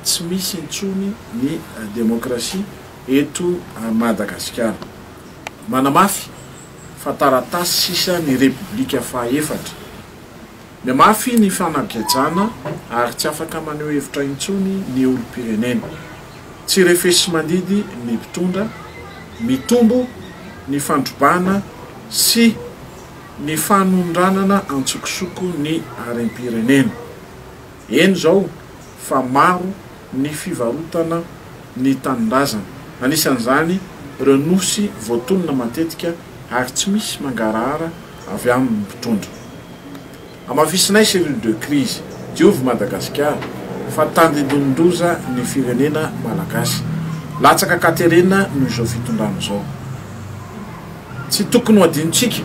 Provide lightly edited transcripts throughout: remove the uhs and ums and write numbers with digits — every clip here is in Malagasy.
tsy misy intsony ny demokrasia eto Madagasikara. Manamafy fa taratasy sisa ny Repoblika fahaefatra. Mihamafy ny fanagejana ary tsy afaka maneho hevitra intsony ny olom-pirenena. Tsy refesi-mandidy ny mpitondra, mitombo ny fandrobana sy ny fanondranana antsokosoko ny harem-pirenena. Eny izao fa maro ny fivarotana ny tanindrazana, anisan'izany ireo nosy voatonona matetika ary tsy misy mangarahara avy amin'ny mpitondra. Hamafisinay cellule de crise, diovy Madagasikara fa tandindonin-doza ny firenena Malagasy. Latsaka an-katerena noho izao fitondrana izao. Tsy tokony ho adinontsika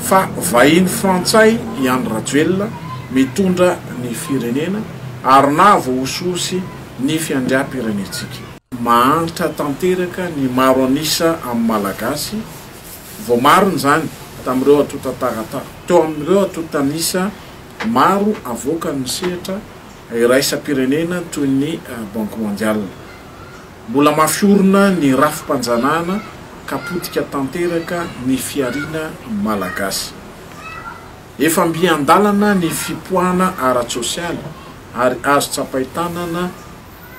fa vahiny frantsay i Andry Rajoelina mitondra ny firenena ary naha voahosihosy ny fiandriam-pirenentsika. Mahantra tanteraka ny maro an'isa amin'ny Malagasy, voamarina izany tamin'ireo antontan-taratasy teo amin'ireo antontan'isa maro avoakan'ny sehatra iraisam-pirenena toy ny Banque Mondiale. Mbola mafy orina ny rafi-panjanahana ka potika tanteraka ny fihariana malagasy. Efa mby an-dalana ny fipoahana ara-tsosialy ary azo tsapain-tanana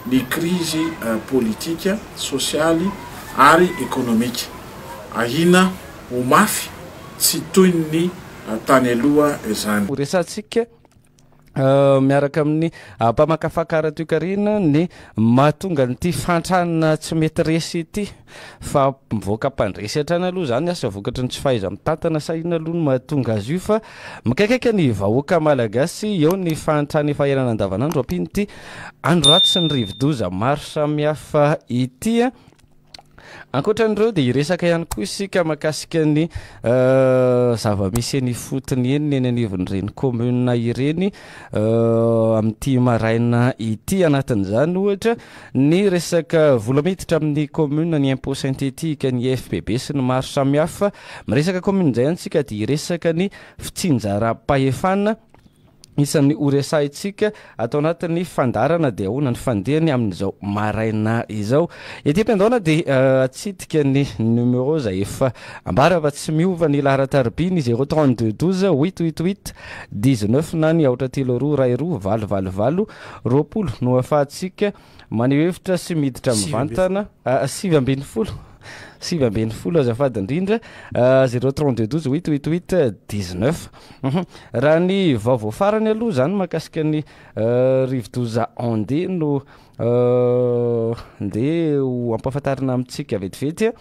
ny krizy politika, sosialy ary ekonomika. Ahiana ho mafy tsy toy ny tany aloha izany. Ho resahantsika miaraka amin'ny mpamakafaka ara-toekarena ny mahatonga an'ity fahantrana tsy mety resy ity fa mivoaka mpandresy hatrany aloha izany asa vokatry ny tsy fahaiza-mitantana sa inona aloha no mahatonga azy io fa mikaikaika ny vahoaka malagasy eo ny fahantrana efa iainana andavanandro ampian'ity andro ratsy sy ny rivodoza maro samihafa ity. Ankoatra an'ireo dia hiresaka ihany koa isika mahakasika ny zava-misy eny ifotony eny eny anivon'ireny commune ireny amin'ity maraina ity. Anatin'izany ohatra ny resaka vola miditra amin'ny commune, ny impôt synthétique, ny FPB sy ny maro samihafa. Miresaka commune indray ihany isika dia hiresaka ny fitsinjaram-pahefana. Isan'ny horesahintsika ato anatin'ny fandaharana dia ahoana ny fandehany amin'izao maraina izao. Ety am-piandohana dia atsidika ny numéro izay efa ambara fa tsy miova ny laharan-tariby ny zéro trente deux douze huit huit huit dix neuf na ny aotra telo roa iray roa valo valo valo 20 no ahafahantsika maneho hevitra sy miditra mivantana. 19, 19 azafady indrindra, zéro trente deux douze huit huit huit dix neuf. Raha ny vaovao farany aloha izany mahakasika ny rivodoza Onde no ndeha ho ampahafantarina amintsika vetivety.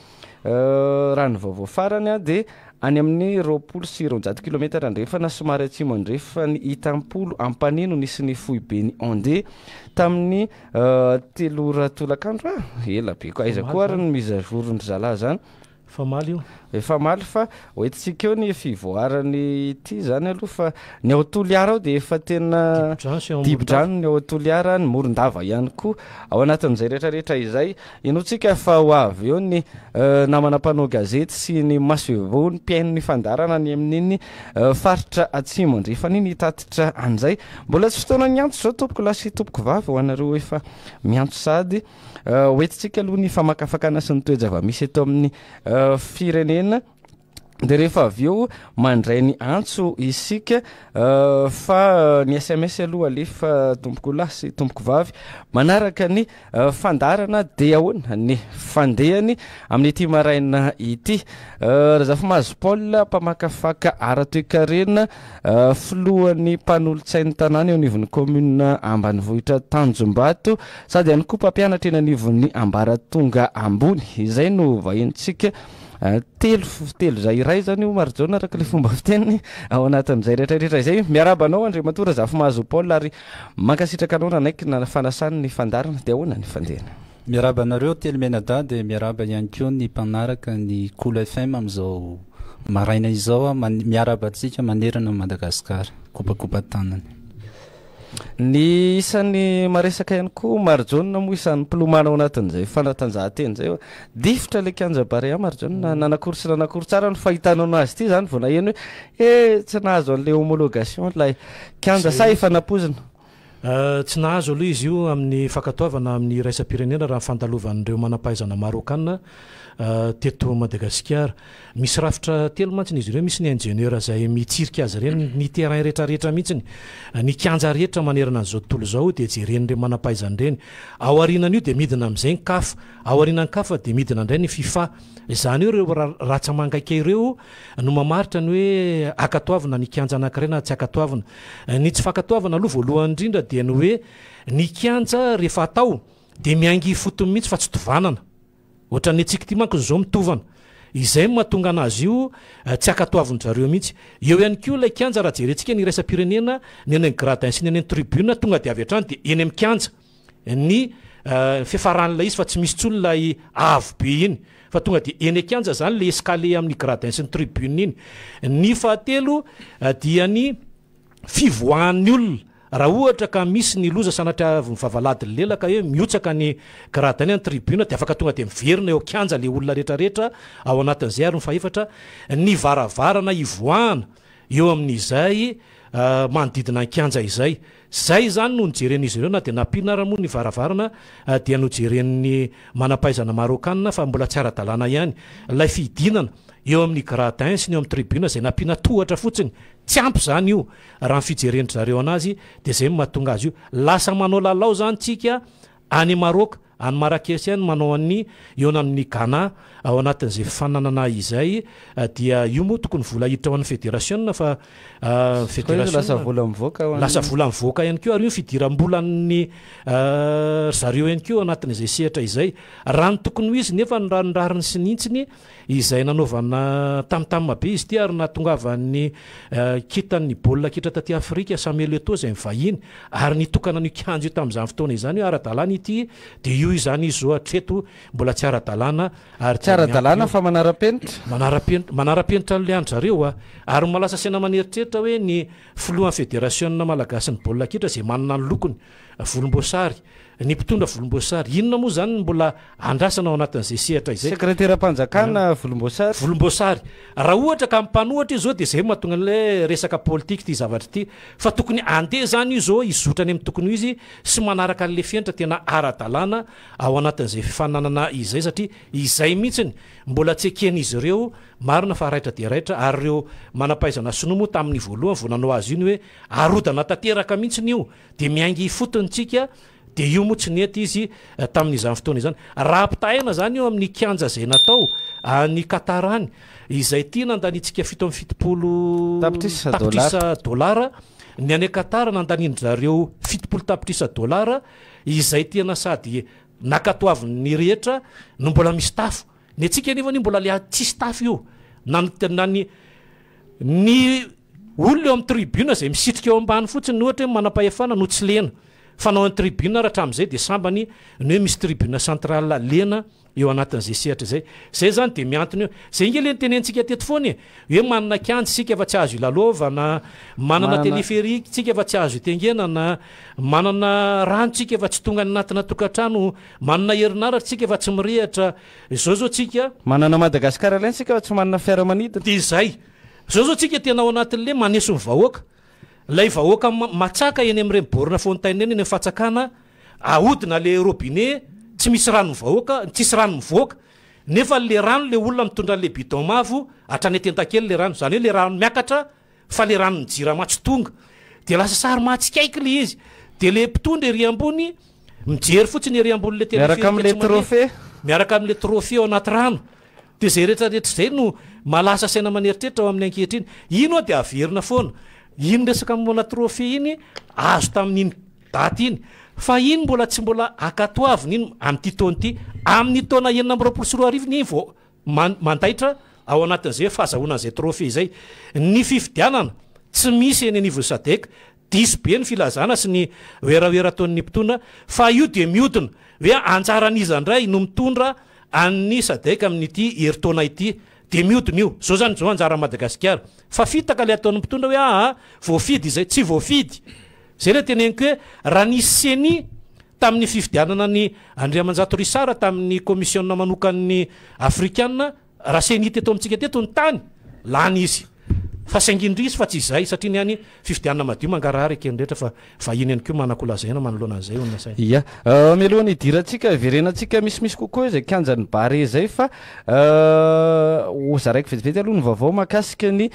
Raha ny vaovao farany dia any amin'ny 220 kilometatra andrefana somary atsimo andrefan'ny Itampolo Ampanihy no nisy ny foiben'ny Onde tamin'ny 3 ora tolakandro. Ela be koa, aiza koa ary ny mise à jour ndry zalahy zany? Efa omaly io. Efa omaly fa hoentintsika eo ny fivoarany ity zany aloha fa ny ao Toliara ao dia efa tena dibo-drano ny ao Toliara, ny Morondava ihany koa. Ao anatin'izay rehetrarehetra izay, inoantsika fa ho avy eo ny namana mpanao gazety sy ny masoivoho ny mpihaino ny fandaharana any amin'iny faritra atsimo andrefana iny hitatitra an'izay. Mbola tsy fotoana ny antso izao tompoko lahy sy tompoko vavy ho anareo efa miantso sahady. Hoentintsika aloha ny famakafakana sy ny toe-java-misy eto amin'ny firenena. Dia rehefa avy eo mandray ny antso isika fa ny SMS aloha alefa tompoko lahy sy tompoko vavy manaraka ny fandaharana dia ahoana ny fandehany amin'ity maraina ity. Razafimahazo Paul, mpamakafaka ara-toekarena, filohan'ny mpanolotsain'ny tanàna eo anivon'ny kaominina ambanivohitra Tanjombato sady ihany koa mpampianatra eny anivon'ny ambaratonga ambony. Izay no vahintsika telo, telo izay iray izany io Marijaona araka ilay fomba fiteniny ao anatin'izay rehetra rehetra izay. Miarahaba anao Andriamatoa Razafimahazo Paul ary mankasitraka anao nanaiky na fanasany ny fandaharana. Dia ahoana ny fandehany? Miarahaba anareo telo mianadahy dia miarahaba ihany koa ny mpanaraka ny Kolo FM amin'izao maraina izao. Miarahaba antsika manerana an'i Madagasikara. Kopakopa-tanana. Ny isan'ny maresaka ihany koa Marijaona moa isan'ny mpilomano ao anatin'izay fanatanjahantena izay. Difotra ilay kianja Barea Marijaona, nanakory sy nanakory tsara ny fahitanao anazy ity izany vao naheno hoe eh tsy nahazo an'ilay homologation ilay kianja sa efa nampoizina? Tsy nahazo aloha izy io amin'ny fankatoavana amin'ny iraisam-pirenena raha ny fandalovan'ireo manam-pahaizana Marôkana teto Madagasikara. Misy rafitra telo mantsy izy ireo, misy ny ingénieur izay mitsirika azy ireny, ny terrain rehetrarehetra mihitsy, ny kianja rehetra manerana an'izao tontolo izao dia jeren'ireo manam-pahaizana ireny. Ao aorianan'io dia midina amin'izay ny CAF, ao aorianan'ny CAF dia midina indray ny FIFA. Izany hoe ireo ratsa-mangaika ireo no mamaritra ny hoe ankatoavina ny kianja anankiray na tsy ankatoavina. Ny tsy fankatoavana aloha voalohany indrindra dia ny hoe ny kianja rehefa atao dia miainga ifotony mihitsy fa tsy tovanana. Ohatran'ny antsika ity manko izao mitovana. Izay no mahatonga anazy io tsy ankatoavin-dry zareo mihitsy. Eo ihany koa ilay kianja raha jerentsika ny iraisam-pirenena, ny any amin'ny gradin sy ny any amin'ny tribune tonga dia avy hatrany dia eny amin'ny kianja ny fiafaran'ilay izy fa tsy misy intsony ilay avo be iny fa tonga dia eny an-kianja izany ilay escalier amin'ny gradin sy ny tribune iny. Ny fahatelo dia ny fivoahan'ny olona raha ohatra ka misy ny loza sanatria avy mivavalady ny lela ka hoe mihotsaka ny gradin ny tribune dia afaka tonga dia miverina eo an-kianja ilay olona rehetrarehetra ao anatin'izay. Ary ny fahefatra, ny varavarana hivoahana eo amin'izay manodidina ny kianja izay. Izay izany no nojeren'izy ireo na dia nampiana ara moa ny varavarana dia nojeren'ny manam-pahaizana Marôkana fa mbola tsy ara-dalàna ihany ilay fidinana eo amin'ny gradin sy ny eo amin'ny tribune izay nampiana tohatra fotsiny. Tsy ampy izany io raha ny fijeren-dry zareo anazy dia izay no mahatonga azy io. Lasa manao lalao izany tsika any Maroc, any Marrakech any manao an'ny eo amin'ny Ghana ao anatin'izay fifaninanana izay dia io moa tokony vola hiditra ho an'ny federasiona fa federasiona lasa vola mivoaka ho an'ny lasa vola mivoaka ihany koa ary io fidiram-bolan'ny ry zareo ihany koa ao anatin'izay sehatra izay. Raha ny tokony ho izy nefa ny raha ny rariny sy ny hintsiny izay nanaovana tamtam be izy ity ary nahatongavan'ny kintan'ny baolina kitra taty Afrika, Samuel Eto'o izay nivahiny ary nitokana an'io kianja io tamin'izany fotoana izany hoe ara-dalàna ity dia io izany izy izao hatreto mbola tsy ara-dalàna ary Tsy ara-dalàna fa manara-penitra. Manara-penitra, manara-penitra an'ilay an-dry zareo a! Ary ny mahalasa saina maneritreritra hoe ny filohan'ny federasiona malagasin'ny baolina kitra izay manana ny lokony volomboasary, ny mpitondra volomboasary. Inona moa izany no mbola andrasana ao anatin'izay sehatra izay? Sekreteram-panjakana volomboasary. Volomboasary. Raha ohatra ka mpanohatra io izao dia izay no mahatonga an'ilay resaka politika ity zavatra ity. Fa tokony handeha izany io izao hizotra any amin'ny tokony ho izy sy manaraka an'ilay fenitra tena ara-dalàna ao anatin'izay fifaninanana izay satria izay mihitsy mbola tsy eken'izy ireo. Marina fa raitra dia raitra ary ireo manam-pahaizana sinoa moa tamin'ny voalohany vao nanao azy io ny hoe arodana tanteraka mihitsy io Dia miainga ifotony tsika, dia io moa tsy nety izy tamin'izany fotoana izany. Raha ampitahaina izany io amin'ny kianja izay natao any Qatar any, izay ity nandaniantsika 77 tapitrisa dolara, ny any Qatar nandanian-dry zareo 70 tapitrisa dolara, izay tena sady nankatoavin'ny rehetra no mbola misy tafo. Ny antsika anefa anie mbola le tsisy tafo io, na ny ny Olona eo amin'ny tribune izay misitrika eo ambany fotsiny ohatra hoe manam-pahefana no tsy lena. Fa na ao an-tribune ary hatramin'izay dia sambany ny hoe misy tribune centrale lena eo anatin'izay sehatra izay. Izay izany dia mihantona eo. Izay ange ilay notenenitsika teto foana e! Hoe manana kianja isika fa tsy azo ilalaovana, manana téléphérique tsika fa tsy azo itengenana, manana rano tsika fa tsy tonga any anatina tokantrano, manana herinaratra tsika fa tsy mirehitra. Izao izao tsika. Manana Madagascar Airlines tsika fa tsy manana fiaramanidina. Dia izay. Zao zao tsika tena ao anatin'le maneso ny vahoaka. Lay vahoaka matsaka eny amin'ireny borne fontaine eny, eny amin'ny fatsakana, ahodina le robinet, tsy misy rano mivaoka, tsisy rano mivoaka. Nefa le rano le olona mitondra an'le bidon mavo hatrany an-tentakely le rano. Zany hoe le rano miakatra fa le ranon'ny jirama tsy tonga. Dia lasa sary mahatsikaiky le izy. Dia le mpitondra ery ambony mijery fotsiny ery ambonin'le Miaraka téléphérique amin'le tsy mandeha. trophée. Miaraka amin'le trophée ao anaty rano. Dia izay rehetra rehetra izay no mahalasa saina maneritreritra ao amin'ny ankehitriny. Iny ho'a dia averina foana. Iny resaka momba trophée iny azo tamin'iny daty iny. Fa iny mbola tsy mbola ankatoavina iny amin'ity taona ity. Amin'ny taona 2026 iny vao mandaitra ao anatin'izay fahazahoana an'izay trophée izay. Ny fifidianana tsy misy eny anivon'ny Sadec. Diso be ny filazana sy ny werawera ataon'ny mpitondra fa io dia miodina hoe anjaran'iza indray no mitondra an'ny Sadec amin'ity herintaona ity dia miodina io. Zao zany zao anjaran'i Madagasikara. Fa fitaka ilay ataon'ny mpitondra hoe aa voafidy izay. Tsy voafidy. Zay ilay teneniko hoe raha nisy ceni tamin'ny fifidianana an'i Andriamanjato Richard tamin'ny komisiona manokan'ny Afrikana, Raha ceni teto amintsika teto ny tany, lany izy. Fa saingy indrisy fa tsy izay satria ny any fifidianana madio mangarahara eken'ny rehetra fa vahiny ihany koa manan-ko lazaina manoloana an'izay hoy ny nasaina. Ia. Mialohan'ny hidirantsika, hiverenantsika misimisy kokoa izay kianjan'ny Barea izay fa ho zaraiko vetivety aloha ny vaovao mahakasika ny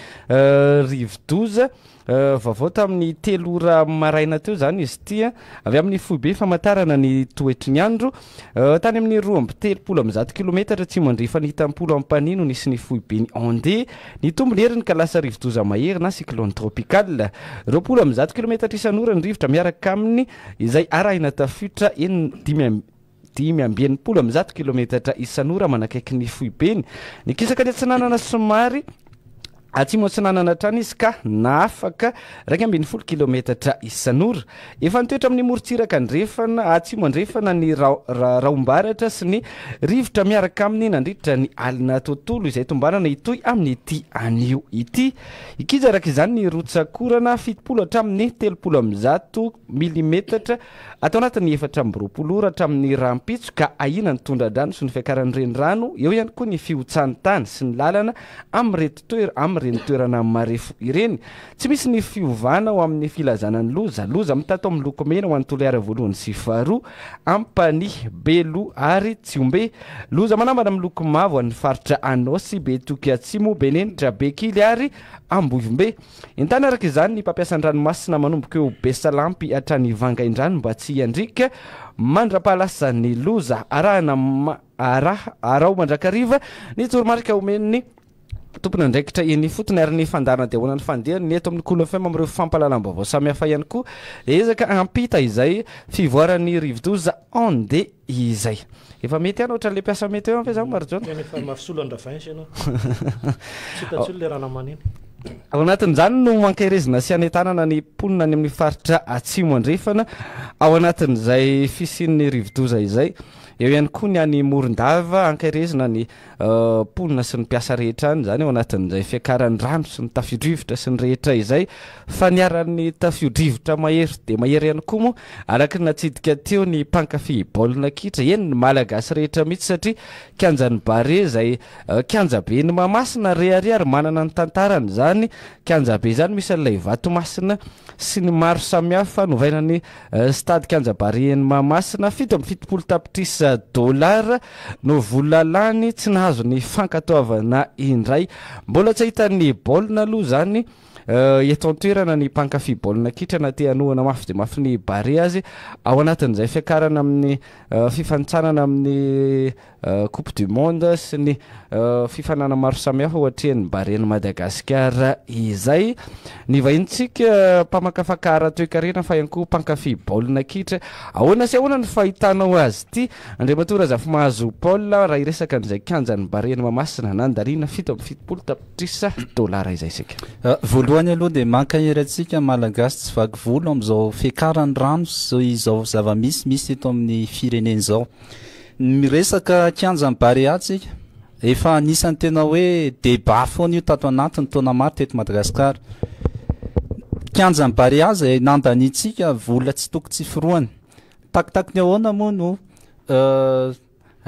rivodoza. Vaovao tamin'ny 3 ora maraina teo izany izy ity, avy amin'ny foibe famantarana ny toetry ny andro. Tany amin'ny 132 kilometatra atsimo andrefan'i Itampolo Ampanihy no nisy ny foiben'i Onde. Nitombo ny heriny ka lasa rivodoza mahery na cyclone tropical. 120 kilometatra isan'ora ny rivotra miaraka aminy izay arahina tafiotra 165 kilometatra isan'ora manakaiky ny foibeny. Nikisaka any atsinanana somary atsimo atsinanana hatrany izy ka nahafaka 11 kilometatra isan'ora. Efa nitoetra amin'ny morontsiraka andrefana, atsimo andrefana ny rahom-baratra sy ny rivotra miaraka aminy nandritra ny alina tontolo izay tombanana hitohy amin'ity anio ity. Hikija araka izany ny rotsak'orana 70 hatramin'ny 130 milimetatra Ato anatin'ny 24 ora hatramin'ny rahampitso ka ahiana ny tondra-drano sy ny fiakaran'ny renirano, eo ihany koa ny fihotsahan'ny tany sy ny lalana amin'ireto toer amin'ireny toerana marefo ireny. Tsy misy ny fiovana ho amin'ny filazana ny loza. Loza mitatao miloko mena ho an'i Toliara voalohany sy faharoa, Ampanihy, Belo ary Tsiombe. Loza manambana miloko mavo an'ny faritra Anôsy, Betoky Atsimo, Benenitra, Bekily ary Ambovombe. Entana araka izany ny mpampiasa an-dranomasina manomboka eo Besalampy hatrany Vangaindrano mba tsy hiandriaka mandra-pahalasan'ny loza. Arahina araha araho mandrakariva ny toromarika omen'ny tompon'andraikitra eny ifotony ary ny fandaharana dia ahoana ny fandehany ny eto amin'ny Kolo FM amin'ireo fampahalalam-baovao samihafa ihany koa. Ezaka hampita izay fivoaran'ny rivodoza Onde izay. Efa mety ihany ohatran'ilay mpiasa mety eo ihany ve zany Marijaona? Tena efa mafy solo an-dRavince ianao. Tsy hita intsony ilay ranamana iny. Ao anatin'izany no ankaherezina sy anentanana ny mponina any amin'ny faritra Atsimo Andrefana ao anatin'izay fisian'ny rivodoza izay. Eo ihany koa ny any Morondava, ankaherezina ny mponina sy ny mpiasa rehetra any izany ao anatin'izay fiakaran'ny rano sy ny tafio-drivotra sy ny rehetra izay fa niharan'ny tafio-drivotra mahery dia mahery ihany koa moa araka ny natsidika teo ny mpankafy baolina kitra, eny ny Malagasy rehetra mihitsy satria kianjan'ny Barea izay kianjaben'i Mahamasina rehareha ary manana ny tantarany izany kianjabe izany misy an'ilay vato masina sy ny maro samihafa novaina ny Stade Kianja Barea-n'i Mahamasina, 77 tapitrisa dolara no vola lany tsy nahazo ny fankatoavana indray. Mbola tsy ahitan'ny baolina aloha izany eto an-toerana ny mpankafy baolina kitra na te hanohana mafy dia mafy ny Barea azy ao anatin'izay fiakarana amin'ny fifanintsanana amin'ny Coupe du monde sy ny fifaninanana maro samihafa ho atrehin'ny Barean'i Madagasikara izay. Ny vahinintsika mpamakafaka ara-toekarena fa ihany koa mpankafy baolina kitra. Ahoana sy ahoana ny fahitanao azy ity Andriamatoa Razafimahazo Paul raha hiresaka an'izay kianjan'ny Barean'i Mahamasina nandaniana 77 tapitrisa dolara izay isika? Voalohany aloha dia mankahery antsika Malagasy tsy vaky volo amin'izao fiakaran'ny rano sy izao zava-misy misy eto amin'ny firenena izao. Miresaka kianjan'i Barea tsika. Efa anisan'ny tena hoe débat foana io tato anatiny taona maro teto Madagasikara. Kianjan'i Barea izay nandaniantsika vola tsy toko tsy forohana. Takitaky ny ahoana moa no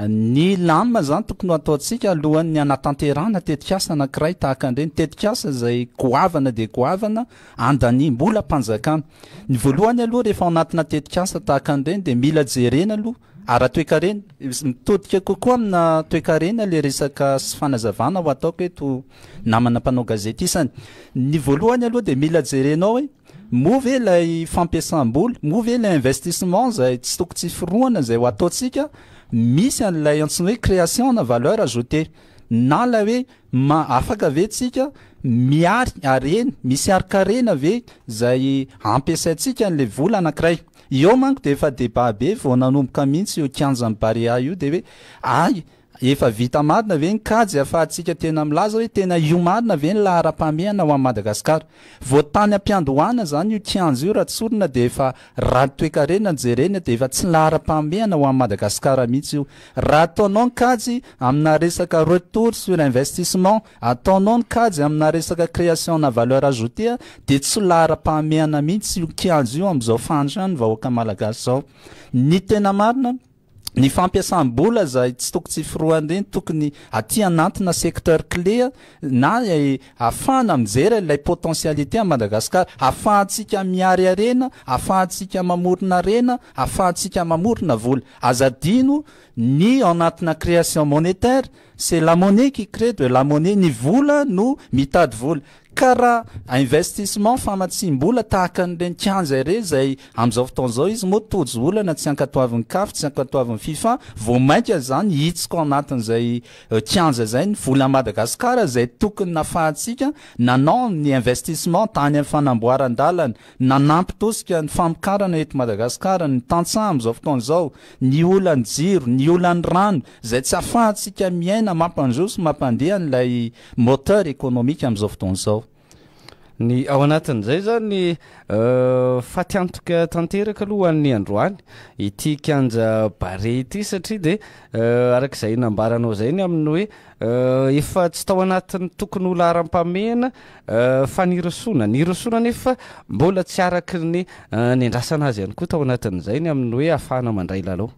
ny lamina izany tokony ho ataontsika alohan'ny hanatanterahana tetikasa anankiray tahaka an'ireny, tetikasa izay goavana dia goavana andaniam-bolam-panjakana. Ny voalohany aloha rehefa ao anatina tetikasa tahaka an'ireny dia mila jerena aloha ara-toekarena, mitodika kokoa amina toekarena ilay resaka sy fanazavana ho ataoko eto namana mpanao gazety isany. Ny voalohany aloha dia mila jerenao hoe moa ve ilay fampiasam-bola, moa ve ilay investissement izay tsy tokony tsy firohana izay ho ataontsika misy an'ilay antsoina hoe création na valeur ajoutée na ilay hoe ma afaka ve tsika mihary harena, misy harin-karena ve izay ampiasaintsika an'ilay vola anankiray. Eo manko dia efa débat be vao nanomboka mihitsy io kianjan'i Barea io dia hoe ay efa vita marina ve ny kajy ahafahantsika tena milaza hoe tena io marina ve ny laharam-pahamehana ho an'i Madagasikara. Vao tany am-piandohana izany io kianja io raha tsorina dia efa raha ny toekarena no jerena dia efa tsy laharam-pahamehana ho an'i Madagasikara mihitsy io. Raha ataonao ny kajy amina resaka retour sur investissement, ataonao ny kajy amina resaka création na valeur ajoutée dia tsy laharam-pahamehana mihitsy io kianja io amin'izao fahantrany vahoaka malagasy izao. Ny tena marina. Ny fampiasam-bola izay tsy tokony tsy firoan'ireny tokony aty anatina secteur clé na ahafahana mijery ilay potentialité an'i Madagascar, ahafahantsika mihary harena, ahafahantsika mamorona harena, ahafahantsika mamorona vola. Aza adino ny ao anatina création monétaire, c'est la monnaie qui crée de la monnaie, ny vola no mitady vola. Ka raha investissement famatsiam-bola tahaka an'ireny kianja ireny izay amin'izao fotoana izao izy moa tojo olana tsy ankatoavin'ny caf, tsy ankatoavin'ny fifa, vao mainka izany hitsiko ao anatin'izay kianja izay ny volan'i Madagasikara izay tokony nafahantsika nanao ny investissement tany amin'ny fanamboaran-dalana, nanampy tosika ny famokarana eto Madagasikara, ny tantsaha amin'izao fotoana izao, ny olan'ny jiro, ny olan'ny rano izay tsy afahantsika miaina mampandroso, mampandeha an'ilay moteur économique amin'izao fotoana izao. Ny ao anatin'izay izany fatiantoka tanteraka aloha ho an'ny androany ity kianja Barea ity satria dia araka izay nambaranao izay ny amin'ny hoe efa tsy tao anatin'ny tokony ho laharam-pahamehana fa nirosoana. Nirosoana nefa mbola tsy araka ny niandrasana azy ihany koa tao anatin'izay ny amin'ny hoe ahafahana mandray lalao.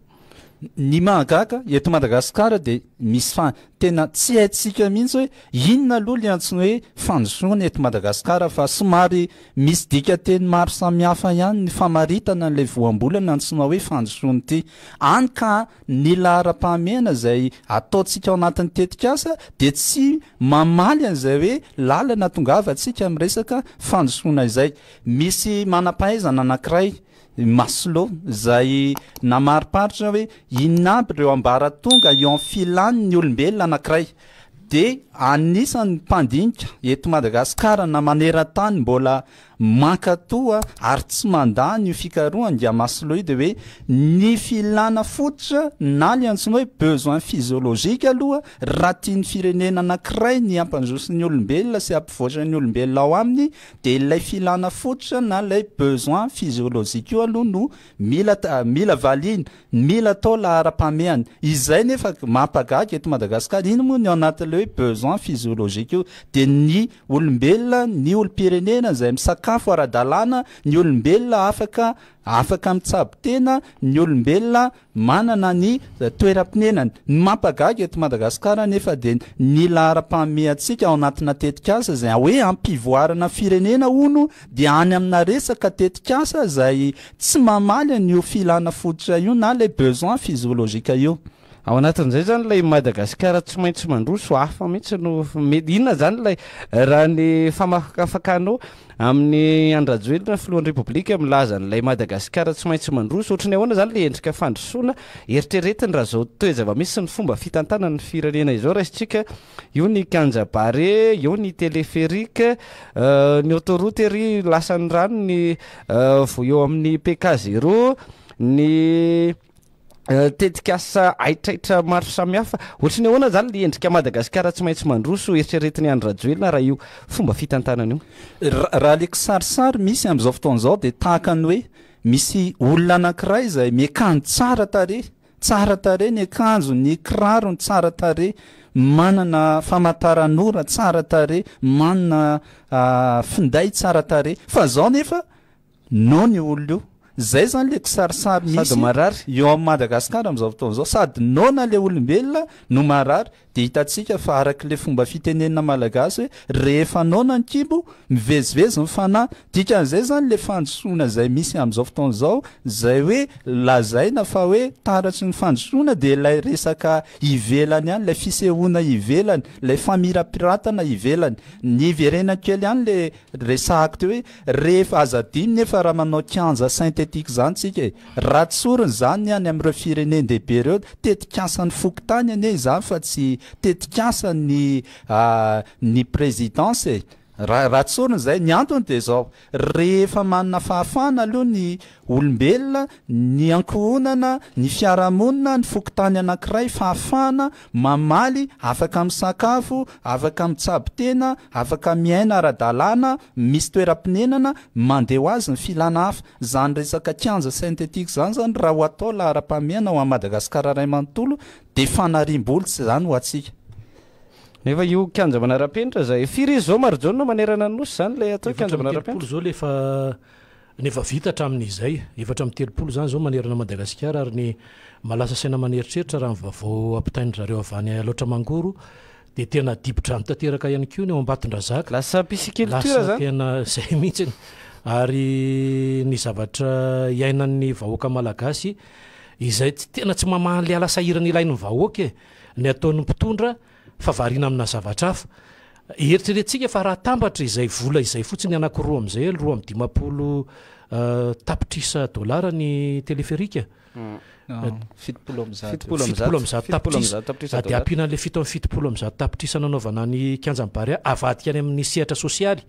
Ny mahagaga, eto Madagasikara dia misy fa tena tsy haintsika mihitsy hoe inona aloha ilay antsoina hoe fandrosoana eto Madagasikara fa somary misy dikanteny maro samihafa ihany ny famaritana an'ilay voambolana antsoina hoe fandrosoana ity. Any ka ny laharam-pahamehana izay ataontsika ao anatin'ny tetikasa dia tsy mamaly an'izay hoe lalana tongavantsika amin'ny resaka fandrosoana izay. Misy manam-pahaizana anankiray I Maslow, izay namariparitra hoe inona aby ireo ambaratonga eo amin'ny filan'ny olombelona anankiray, dia anisan'ny mpandinika eto Madagasikara na maneran-tany mbola mankatoa ary tsy mandà an'io fikarohana ingahy Maslow io dia hoe ny filana fototra na ilay antsoina hoe besoin physiologique aloha raha tian'ny firenena anankiray ny hampandroso ny olombelona sy hampivoatra ny olombelona ao aminy Dia ilay filana fototra na ilay besoin physiologique io aloha no mila mila valiana, mila atao laharam-pahamehana. Izay nefa mampagaga eto Madagasikara, ino moa ny ao anatin'ilay hoe besoin physiologique io? Dia ny olombelona, ny olom-pirenena izay misakafo ara-dalàna, ny olombelona afaka afaka mitsabo tena, ny olombelona manana ny toeram-ponenany. Ny mampagaga eto Madagasikara anefa dia ny laharam-pahamehantsika ao anatina tetikasa izay hoe hampivoarana firenena hono dia any amina resaka tetikasa izay tsy mamaly an'io filana fototra io na ilay besoin physiologique io. Ao anatin'izay izany ilay Madagasikara tsy maintsy mandroso hafa mihitsy no mety. Inona izany ilay raha ny famakafakanao Amin'i Andry Rajoelina, filohan'ny Repoblika, milaza an'ilay Madagasikara tsy maintsy mandroso. Ohatry ny ahoana izany ilay endrika fandrosoana eritreretiny raha izao toe-java-misy sy ny fomba fitantanany ny firenena izao? Raisintsika eo ny kianja Barea, eo ny téléphérique, ny autoroute ery lasan'ny rano ny vao eo amin'ny PK zéro, ny Tetikasa haitraitra maro samihafa. Ohatry ny ahoana izany ilay endrika Madagasikara tsy maintsy mandroso eritreretin'i Andry Rajoelina raha io fomba fitantanana io? Raha ilay kisarisary misy amin'izao fotoana izao dia tahaka ny hoe misy olona anankiray izay miakanjo tsara tarehy, tsara tarehy ny akanjony, ny kirarony tsara tarehy, manana famataranora tsara tarehy, manana finday tsara tarehy. Fa izao nefa Non io olona io. Zay zany le kisarisary misy Sady marary. eo amin'i Madagascar amin'izao fotoana izao. Sady noana le olombelona no marary. Dia hitantsika fa araka le fomba fitenenana malagasy hoe rehefa noana ny kibo, mivezivezy ny fanahy. Dikan'izay zany le fandrosoana izay misy amin'izao fotoana izao, izay hoe lazaina fa hoe taratry ny fandrosoana dia ilay resaka ivelany ihany, ilay fisehoana ivelany, ilay famirapiratana ivelany. Ny hiverenako kely ihany le resahako teo hoe Rehefa, aza adino nefa raha manao kianja synthétique zany tsika e, raha tsorina izany ny any amin'ireo firenen-dehibe ireo, tetikasan'ny fokontany anie izany fa tsy tetikasan'ny ny présidence e, raha raha tsorina izay, ny antony dia izao, rehefa manana fahafahana aloha ny olombelona, ny ankohonana, ny fiarahamonina, ny fokontany anankiray, fahafahana mamaly, afaka misakafo, afaka mitsabo tena, afaka miaina ara-dalàna, misy toeram-ponenana, mandeha ho azy ny filana hafa. Izany resaka kianja synthétique izany izany raha ho atao laharam-pahamehana ho an'i Madagasikara iray manontolo dia fanariam-bola tsy izany ho antsika. Nefa io kianja manara-penitra izay, firy izy izao Marijaona manerana ny Nosy izany ilay atao hoe kianja 34 manara-penitra? izao ilay efa. Ny efa vita hatramin'izay, 34 izany izao manerana an'i Madagasikara ary ny mahalasa saina maneritreritra raha ny vaovao ampitain-dry zareo avy any Alaotra Mangoro dia tena dibo-drano tanteraka ihany koa ny ao Ambatondrazaka. Lasa pisciculture Lasa zany? tena izay mihitsy ary ny zavatra iainan'ny vahoaka malagasy izay tsy tena tsy mamaha an'ilay ala sahirana ilain'ny vahoaka e, ny ataon'ny mpitondra fa variana amina zavatra hafa. Eritreretintsika fa raha atambatra izay vola izay fotsiny anankiroa amin'izay, 52 tapitrisa dolara ny teleferika. 170. 170 tapitrisa. Dia ampiana an'ilay 177 tapitrisa nanaovana ny kianjan'i Barea, avadika any amin'ny sehatra sosialy.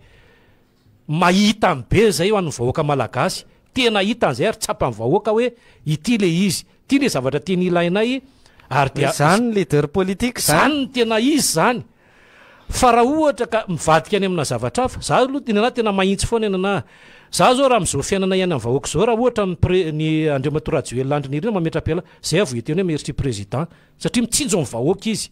Mahita ny be izay ho an'ny vahoaka malagasy. Tena hita an'izay ary tsapan'ny vahoaka hoe ity ilay izy. Ity ilay zavatra tena ilainay ary dia. Izany ny leader politique izany. Izany no tena izy izany. Fa raha ohatra ka mivadika any amina zavatra hafa, za aloha ny anah tena mahintsy foana ny anah. Za zao raha amin'izao fiainana iainan'ny vahoaka izao raha ohatra ny pre, ny Andriamatoa Rajoelina Andry Nirina mametra-pialana, zay aho vao hiteny hoe merci président satria mitsinjo ny vahoaka izy.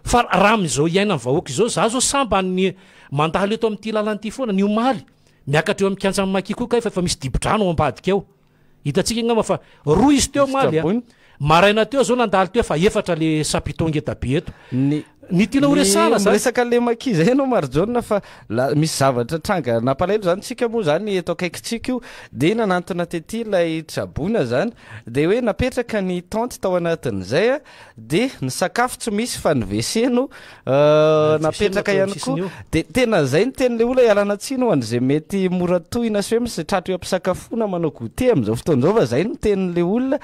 Fa raha amin'izao iainan'ny vahoaka izao, za zao sambany mandalo eto amin'ity lalana ity foana, ny omaly, miakatra eo amin'ny kianjan'ny Maki koa kay fa efa misy dibo-drano ao ambadika ao. Hitantsika angamba fa roa izy teo omaly a. Maraina teo zao nandalo teo fa efatra le chapiteau ngeda be eto. Ny Ny tiana ho resahana zany. Miresaka le maki zay ianao Marijaona fa la misy zavatra tranga nampalahelo zany tsika moa zany eto akaikintsika io de nanantona tety ilay traboina zany de hoe napetraka ny tente tao anatin'izay a de ny sakafo tsy misy fa ny WC no napetraka ihany koa de tena zay ny tenin'le olona ialana tsiny ho an'izay mety mora tohina sy hoe misy tratra eo am-pisakafoana manao goûter amin'izao fotoana izao fa zay ny tenin'le olona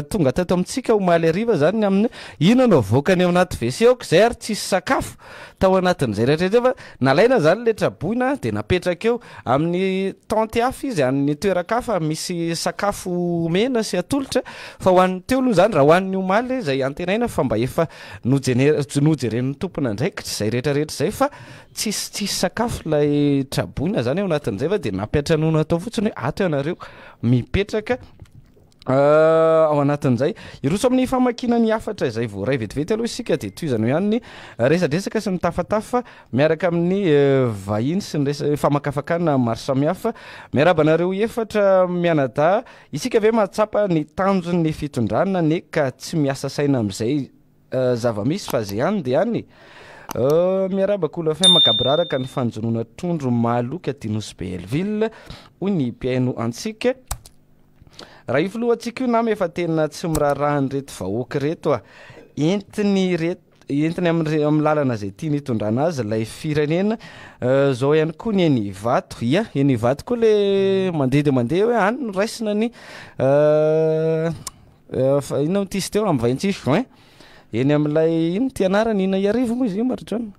tonga teto amintsika omaly hariva zany ny amin'ny inona no avoakany ao anaty WC aoka izay ary tsisy sakafo tao anatin'izay rehetra izay fa nalaina zany le traboina de napetraka eo amin'ny tente hafa izy any toeran-kafa misy sakafo omena sy atolotra fa ho an'ny teo aloha zany raha ho an'ny omaly izay antenaina fa mba efa Nojeren'ny tompon'andraikitra izay rehetra rehetra izay fa tsisy tsisy sakafo ilay traboina zany ao anatin'izay fa dia nampiantranoana tao fotsiny hoe ato ianareo mipetraka ao anatin'izay. Hiroso amin'ny famakiana ny hafatra izay voaray vetivety aloha isika dia tohizana eo ihany ny resadresaka sy ny tafatafa miaraka amin'ny vahiny sy ny resa- famakafakana maro samihafa. Miarahaba anareo efatra mianadahy. Isika ve mahatsapa ny tanjon'ny fitondrana anie ka tsy miasa saina amin'izay zava-misy fa ze any de any e! Miarahaba Kolo FM gaboraraka ny fanjonoana trondro mahaloky aty Nosy Be Hellville hoy ny mpihaino antsika. Raha io filohantsika io nama efa tena tsy miraharaha an'ireto vahoaka ireto a! Entiny ireto Entiny amin'ny amin'ny lalana izay tiany hitondrana azy ilay firenena. Zao ihany koa ny eny Ivato. Ia, eny Ivato koa le mandeha dia mandeha hoe any no raisina ny fa inona moa ity izy teo amin'ny 26 juin. Eny amin'ilay inona ity anarany inona Iarivo moa izy io Marijaona?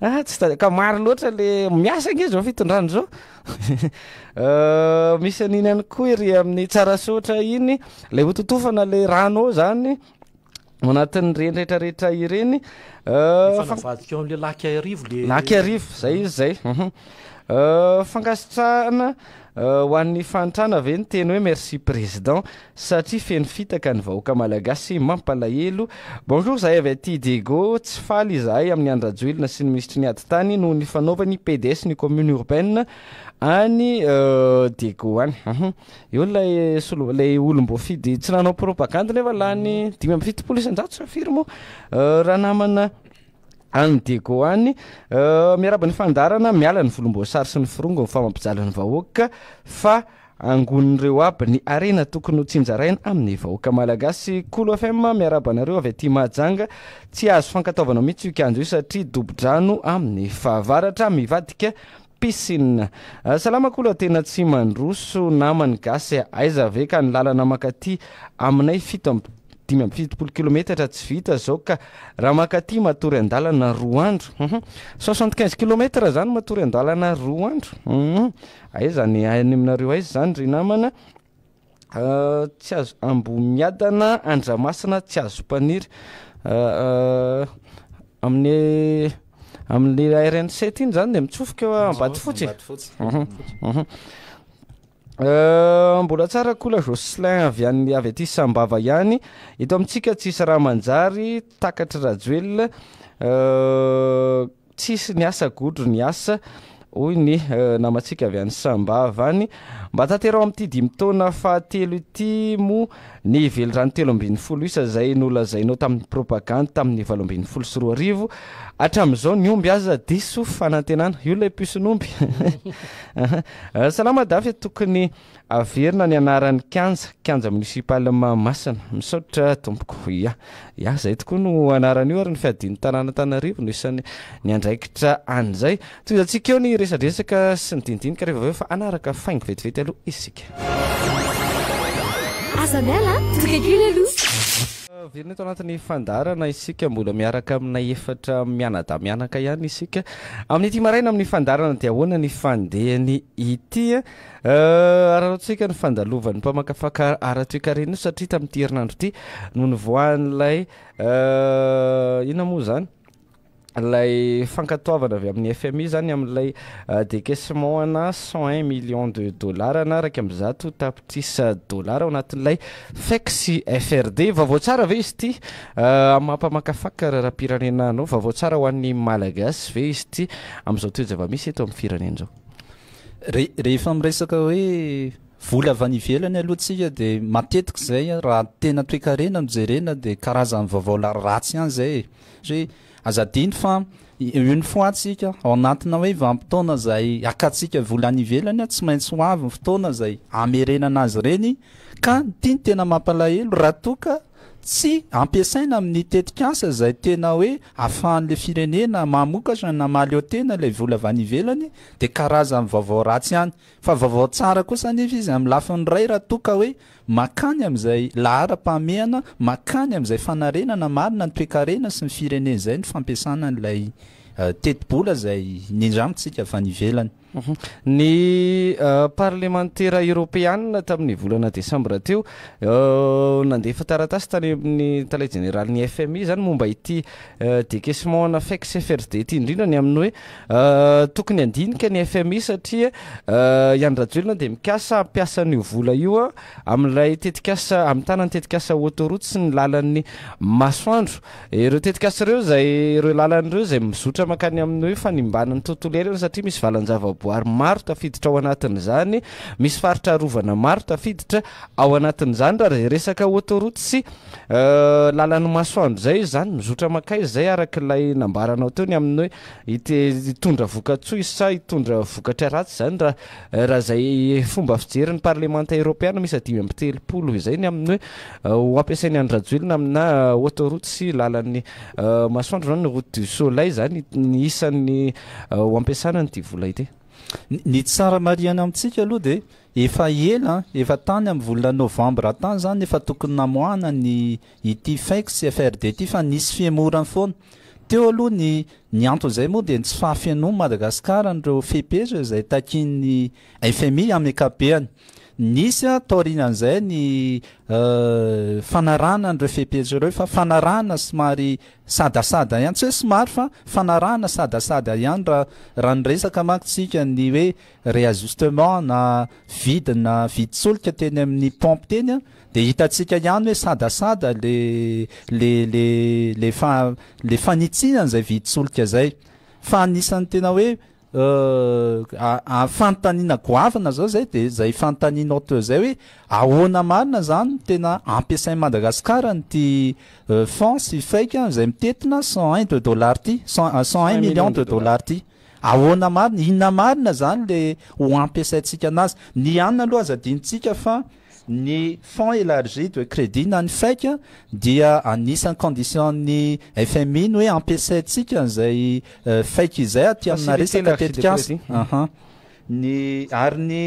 Ah, tsy ta- ka maro loatra le miasa ange zao fitondrana zao. Euh, misy an'iny ihany koa ery amin'ny Tsarasaotra iny, lay hototofana le rano ao zany, ao anatin'ireny rehetrarehetra ireny. Euh, Efa navadika ao amin'le lac Iarivo le Lac Iarivo, zay izy zay. Mhm. Euh, fankasitrahana Ho an'ny fahantrana ve ny teny hoe merci président satria feno fitaka ny vahoaka malagasy mampalahelo. Bonjour zahay avy aty Diego tsy faly izahay amin'ny Andry Rajoelina sy ny minisitry ny ady tany noho ny fanaovany PDS ny commune urbaine any Diego any. Eo ilay solo ilay olom-boafidy tsy nanao propagande nefa lany 75% sa firy moa raha namana Any Diego any. Miarahaba ny fandaharana, miala ny volomboasary sy ny forongony fa mampijaly ny vahoaka fa angonin'ireo aby ny harena tokony ho tsinjaraina amin'ny vahoaka malagasy. Kolo FM miarahaba anareo avy aty Mahajanga. Tsy azo fankatoavana mihitsy io kianja io satria dobo-drano amin'ny fahavaratra mivadika piscine. Salama Kolo tena tsy mandroso namany gasy a! Aiza ve ka ny lalana mankaty aminay 75 kilometatra tsy vita zao ka raha mankaty matory andalana 2 andro hum 75 kilometre zany matory andalana 2 andro hum aiza ny any aminareo aiza zany ry namana Tsy azo Ambohimiadana, Andramasina, tsy azo mpaniry. Amin'ny amin'ny RN 7 iny zany de mitsofoka eo Ambatofotsy e. Mbola tsara kola Jocelyn avy any avy aty Sambava ihany. Eto amintsika tsisy raha manjary takatry Rajoelina. Tsisy ny asa godro ny asa. Hoy ny namantsika avy any Sambava any. Mba tanteraho amin'ity dimy taona fahatelo ity moa ny velirano 13 isa izay nolazainao tamin'ny propagandy tamin'ny 2018. Hatramin'izao ny omby aza diso fanantenana. Io ilay puce-n'omby. Salama Dafy, tokony Averina ny anaran'ny kianja, kianja municipal Mahamasina. Misaotra tompoko. Ya, ya zay tokoa no anaran'io ary ny fiadian'ny tanàna Antananarivo no isan'ny niandraikitra an'izay. Tohizantsika eo ny resadresaka sy ny dinidinika rehefa avy eo fa hanaraka faingo vetivety aloha isika. Aza miala a! Tonga kely aloha. Velona eto anatin'ny fandaharana isika, mbola miaraka aminay efatra mianadahy mianaka ihany isika amin'ity maraina amin'ny fandaharana dia ahoana ny fandehany ity. Araraotintsika ny fandalovan'ny mpamakafaka ara-toekarena io satria tamin'ity herinandro ity no nivoahan'ilay inona moa izany? Ilay fankatoavana avy amin'ny FMI izany amin'ilay décaissement ana 101 millions de dollars na 111 tapitrisa dollars ao anatin'ilay FEC sy FRD. Vaovao tsara ve izy ity? Amin'ny maha mpamakafaka raharaham-pirenena anao, vaovao tsara ho an'ny Malagasy ve izy ity amin'izao toe-java-misy eto amin'ny firenena izao? Re, rehefa miresaka hoe vola avy any ivelany aloha tsika dia matetika izay raha tena toekarena no jerena dia karazan'ny vaovao ratsy ihany izay e. Satria aza adino fa une fois tsika ao anatina hoe vanim-potoana izay hakantsika vola any ivelany, tsy maintsy ho avy ny fotoana izay hamerenana azy ireny ka ity no tena mampalahelo raha toa ka tsy ampiasaina amin'ny tetikasa izay tena hoe ahafahan'ilay firenena mamokatra na mahaleo tena ilay vola avy any ivelany dia karazan'ny vaovao ratsy ihany. Fa vaovao tsara kosa anefa izy amin'ny lafiny iray raha toa ka hoe mankany amin'izay laharam-pahamehana, mankany amin'izay fanarenana marina ny toekarena sy ny firenena izay ny fampiasana an'ilay tetibola izay nindramintsika avy any ivelany. Ny parlemantera eoropeanina tamin'ny volana desambra teo nandefa taratasy tany amin'ny tale jeneralin'ny FMI izany momba ity décaissement ana FEC sy FRD ity indrindra ny amin'ny hoe tokony handinika ny FMI satria i Andry Rajoelina dia mikasa hampiasa an'io vola io amin'ilay tetikasa hamitana ny tetikasa autoroute sy ny lalan'ny masoandro. Ireo tetikasa ireo izay ireo lalana ireo izay mizotra mankany amin'ny hoe fanimbana ny tontolo iainana satria misy valan-javaboary maro tafiditra ao anatin'izany, misy faritra arovana maro tafiditra ao anatin'izany raha izay resaka autoroute sy lalan'ny masoandro izay izany mizotra mankaiza izay araka ilay nambaranao teo ny amin'ny hoe hitondra vokatsoa izy sa hitondra vokatra ratsy izany raha Raha izay fomba fijerin'ny parlemanta eoropeana miisa 35 izay ny amin'ny hoe ho ampiasain'i Andry Rajoelina amina autoroute sy lalan'ny masoandro na ny route du soleil izany ny isan'ny ho ampiasana an'ity vola ity. Ny tsara marihana amintsika aloha dia efa ela, efa tany amin'ny volana novambra tany izany efa tokony namoahana ny ity FEC sy FRD ity fa nisy fihemorany foana. Teo aloha ny ny anton'izay moa dia ny tsy fahafenoan'i Madagasikara an'ireo fepetra izay takian'ny FMI amin'ny ankapobeny. Nisy taorian'izay ny fanarahana an'ireo fepetra ireo fa fanarahana somary sadasada ihany, tsy hoe somary fa fanarahana sadasada ihany raha raha niresaka manko tsika ny hoe réajustement na vidina vidin-tsolika teny amin'ny pompe teny Dia hitantsika ihany hoe sadasada le le le le fa le fanitsiana an'izay vidin-tsolika izay. Fa anisan'ny tena hoe fanontaniana goavana zao zay dia izay fanontanianao teo izay hoe ahoana marina zany no tena ampiasain'i Madagasikara an'ity fonds sy fake izay mitentina 101 de dollars ity, 101 millions de dollars ity. Ahoana marina, inona marina zany le ho ampiasaintsika anazy? Ny anona aloha aza adinontsika fa Ny Fonds élargi de crédit na ny FEC dia anisan'ny condition-n'ny FMI ny hoe ampiasaintsika an'izay FEC izay aty amina resaka tetikasa. Aha. Ny ary ny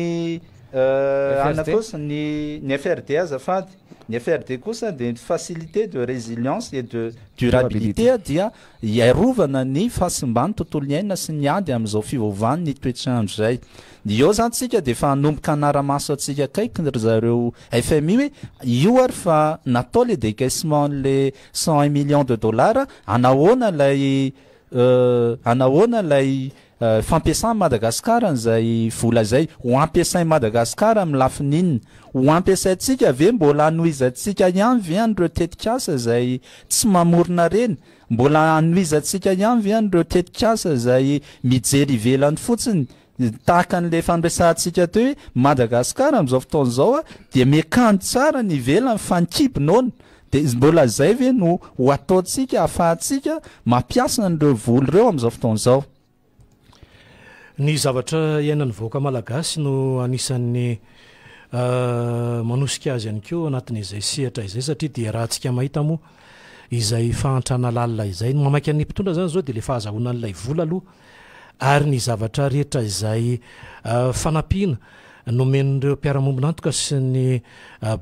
anona kosa ny ny FRD azafady. Ny FRD kosa dia ny facilité de résilience et de durabilité dia Hiarovana ny fahasimban'ny tontolo iainana sy ny ady amin'izao fiovaovan'ny toetr'andro izay. Eo izany tsika dia efa hanomboka hanara-maso antsika akaiky ry zareo FMI hoe io ary fa natao le décaissement an'le 101 millions de dollars, anahoana ilay Anahoana ilay fampiasan'i Madagasikara an'izay vola izay? Ho ampiasain'i Madagasikara amin'ny lafiny inona? Ho ampiasaintsika ve? Mbola hanohizantsika ihany ve an'ireo tetikasa izay tsy mamorona harena? Mbola hanohizantsika ihany ve an'ireo tetikasa izay mijery ivelany fotsiny? Tahaka an'ilay efa noresahantsika teo hoe Madagasikara amin'izao fotoana izao dia miakanjo tsara ny ivelany fa ny kibo noana. Dia mbola izay ve no ho ataontsika ahafahantsika mampiasa an'ireo vola ireo amin'izao fotoana izao? Ny zavatra iainan'ny vahoaka malagasy no anisan'ny manosika azy ihany koa anatin'izay sehatra izay satria dia raha antsika mahita moa izay fahantrana lalina izay. Ny mamaika ny mpitondra izany izao dia ilay fahazahoana an'ilay vola aloha ary ny zavatra rehetra izay fanampiana nomen'ireo mpiara-mombon'antoka sy ny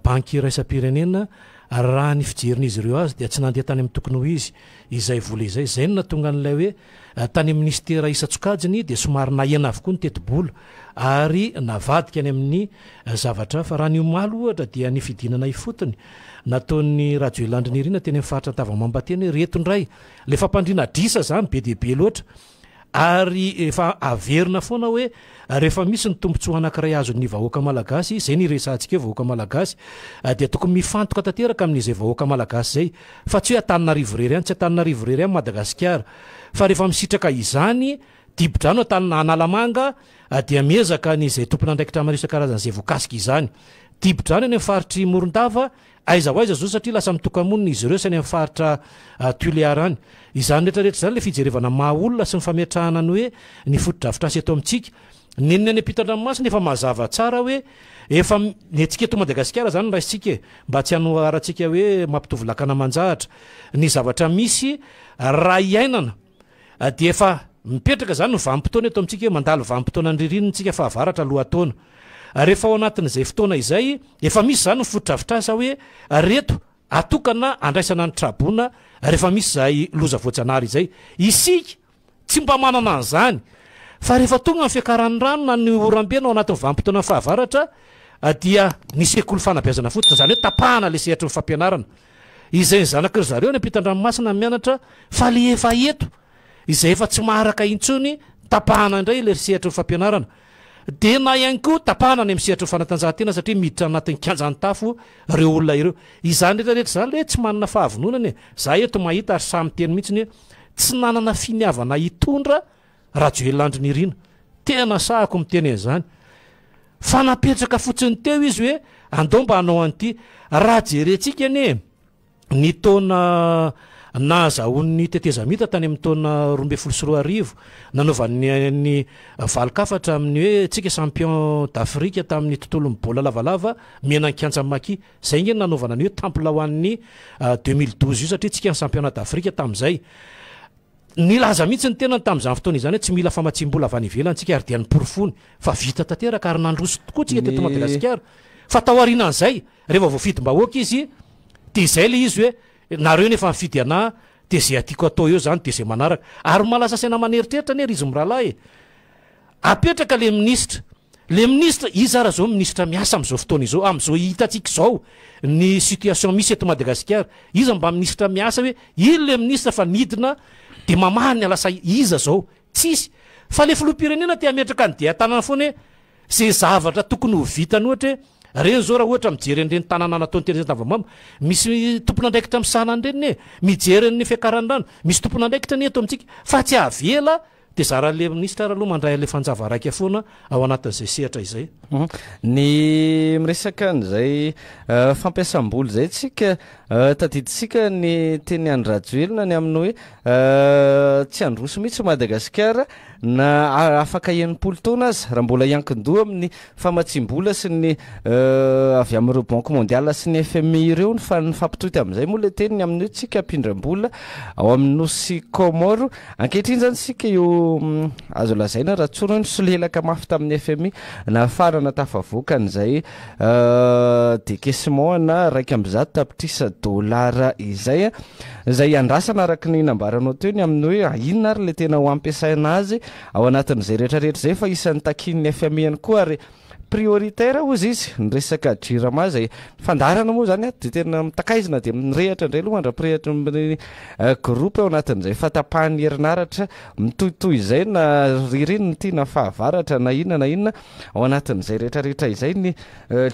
banky iraisam-pirenena raha ny fijerin'izy ireo azy dia tsy nandeha tany amin'ny tokony ho izy izay vola izay. Izay no nahatonga an'ilay hoe tany amin'ny minisitera isan-tsokajiny dia somary nahena avokoa ny tetibola ary navadika any amin'ny zavatra hafa. Raha ny omaly ohatra dia ny fidinana ifotony nataon'ny Rajoelina Andry Nirina teny amin'ny faritra Antavamamba teny hoe reto indray ilay fampandriana adrisa izany be dia be loatra ary efa averina foana hoe rehefa misy ny tombontsoa anankiray azon'ny vahoaka malagasy, izay no iresahantsika eo vahoaka malagasy, dia tokony mifantoka tanteraka amin'izay vahoaka malagasy izay fa tsy hoe Antananarivo irery ihany, tsy Antananarivo irery ihany Madagasikara fa rehefa misitraka izany dibo-drano Antanana Analamanga dia miezaka ny izay tompon'andraikitra maro isan-karazany izay voakasika izany. Dibo-drano any amin'ny faritr'i Morondava Aiza ho aiza zao satria lasa mitoka-monina izy ireo sy any amin'ny faritra Tuléar any. Izany rehetra rehetra izany ilay fijerevana maha olona sy ny fametrahana ny hoe ny fotodrafitrasa eto amintsika. Nen'ny any ampitan-dranomasina efa mazava tsara hoe efa ny antsika eto Madagasikara izany no raisintsika e, mba tsy hanoharantsika hoe mampitovy lakana aman-jahatra. Ny zavatra misy raha iainana dia efa mipetraka izany ny vanim-potoana eto amintsika hoe mandalo vanim-potoanan'ny ririnina isika fahavaratra lohataona. Rehefa ao anatin'izay fotoana izay, efa misy izany ny fotodrafitrasa hoe reto atokana andraisana ny traboina rehefa misy izay loza voajanahary izay. Isika tsy mba manana an'izany fa rehefa tonga ny fiakaran'ny rano na ny oram-be na ao anatin'ny vanim-potoanan'ny fahavaratra dia ny sekoly fanabeazana fototra, izany hoe tapahana ilay sehatry ny fampianarana. Izay ny zanaky ry zareo any ampitan-dranomasina mianatra fa le efa eto izay efa tsy maharaka intsony tapahana indray ilay sehatry ny fampianarana. Dia na ihany koa tapahana any amin'ny sehatry ny fanatanjahantena satria miditra anatin'ny kianjan'ny tafo ireo olona ireo. Izany rehetra rehetra izany le tsy manana fahavononana e. Za eto mahita ary sahy miteny mihitsy hoe tsy nanana finiavana hitondra Rajoelina Andry Nirina. Tena sahako miteny an'izany. Fa napetraka fotsiny teo izy hoe andao mba hanao an'ity. Raha jerentsika anie ny taona nahazahoan'ny tetezamita tany amin'ny taona 2012 nanaovany ny valin-kafatra amin'ny hoe tsika champion d'Afrique tamin'ny tontolon'ny baolina lavalava miaina an-kianja Maki. Izay ange no nanaovana ny hoe temple ho an'ny 2012 io satria tsika ny championnat d'Afrique tamin'izay. Nilaza mihitsy ny tenany tamin'izany fotoana izany hoe tsy mila famatsiam-bola avy any ivelany isika ary dia noporofoiny fa vita tanteraka ary nandroso tokoa isika teto Madagasikara. Fa taorianan'izay, rehefa voafidim-bahoaka izy dia izay ilay izy hoe nareo nefa nifidy anah dia izay tiako atao eo izany dia izay manaraka. Ary ny mahalasa saina maneritreritra anie ry izy mirahalahy e! Apetraka le minisitra. Le minisitra, iza ara zao minisitra miasa amizao fotoana izao, amizao hitantsika izao ny situation misy eto Madagasikara, iza mba minisitra miasa hoe iny le minisitra fa nidina de mamaha ny alasa iza zao? Tsisy. Fa le filoham-pirenena te hametraka ny dian-tanana foana hoe ze zavatra tokony ho vitany ohatra hoe reny zao raha ohatra mijery an'ireny tanana nataony teny Antavamamba, misy tompon'andraikitra misahana an'ireny ne, mijery ny fiakaran'ny rano, misy tompon'andraikitra anie eto amintsika fa tsy avela Dia zara le minisitra ary aloha mandray an'ilay fanjava raika foana ao anatin'izay sehatra izay. Ny miresaka an'izay fampiasam-bola izay tsika, tadidintsika ny teny Andry Rajoelina ny amin'ny hoe tsy handroso mihitsy Madagasikara na afaka 60 taona aza raha mbola hiankin-doha amin'ny famatsiam-bola sy ny avy amin'ireo Banque mondiale sy ny FMI ireo ny fa nifampitohy tamin'izay moa ilay teny ny amin'ny hoe tsika mpindram-bola ao amin'ny nosy Comores. Ankehitriny izany isika io azo lazaina raha tsorina hoe nisolelaka mafy tamin'ny FMI nahafarana tafavoaka an'izay décaissement na 111 tapitrisa dolara izay, izay andrasana araka ny nambaranao teo ny amin'ny hoe inona ary ilay tena ho ampiasaina azy ao anatin'izay rehetra rehetra izay fa isan'ny takian'ny FMI ihany koa ary. Prioritaire hozy izy ny resaka Jirama izay fandaharana moa izany dia tena mitakaizina dia mirehatra indray aloha mandra-pirehitry ny groupe ao anatin'izay fahatapahan'ny herinaratra mitohitohy izay na ririnina ity na fahavaratra na inona na inona ao anatin'izay rehetrarehetra izay ny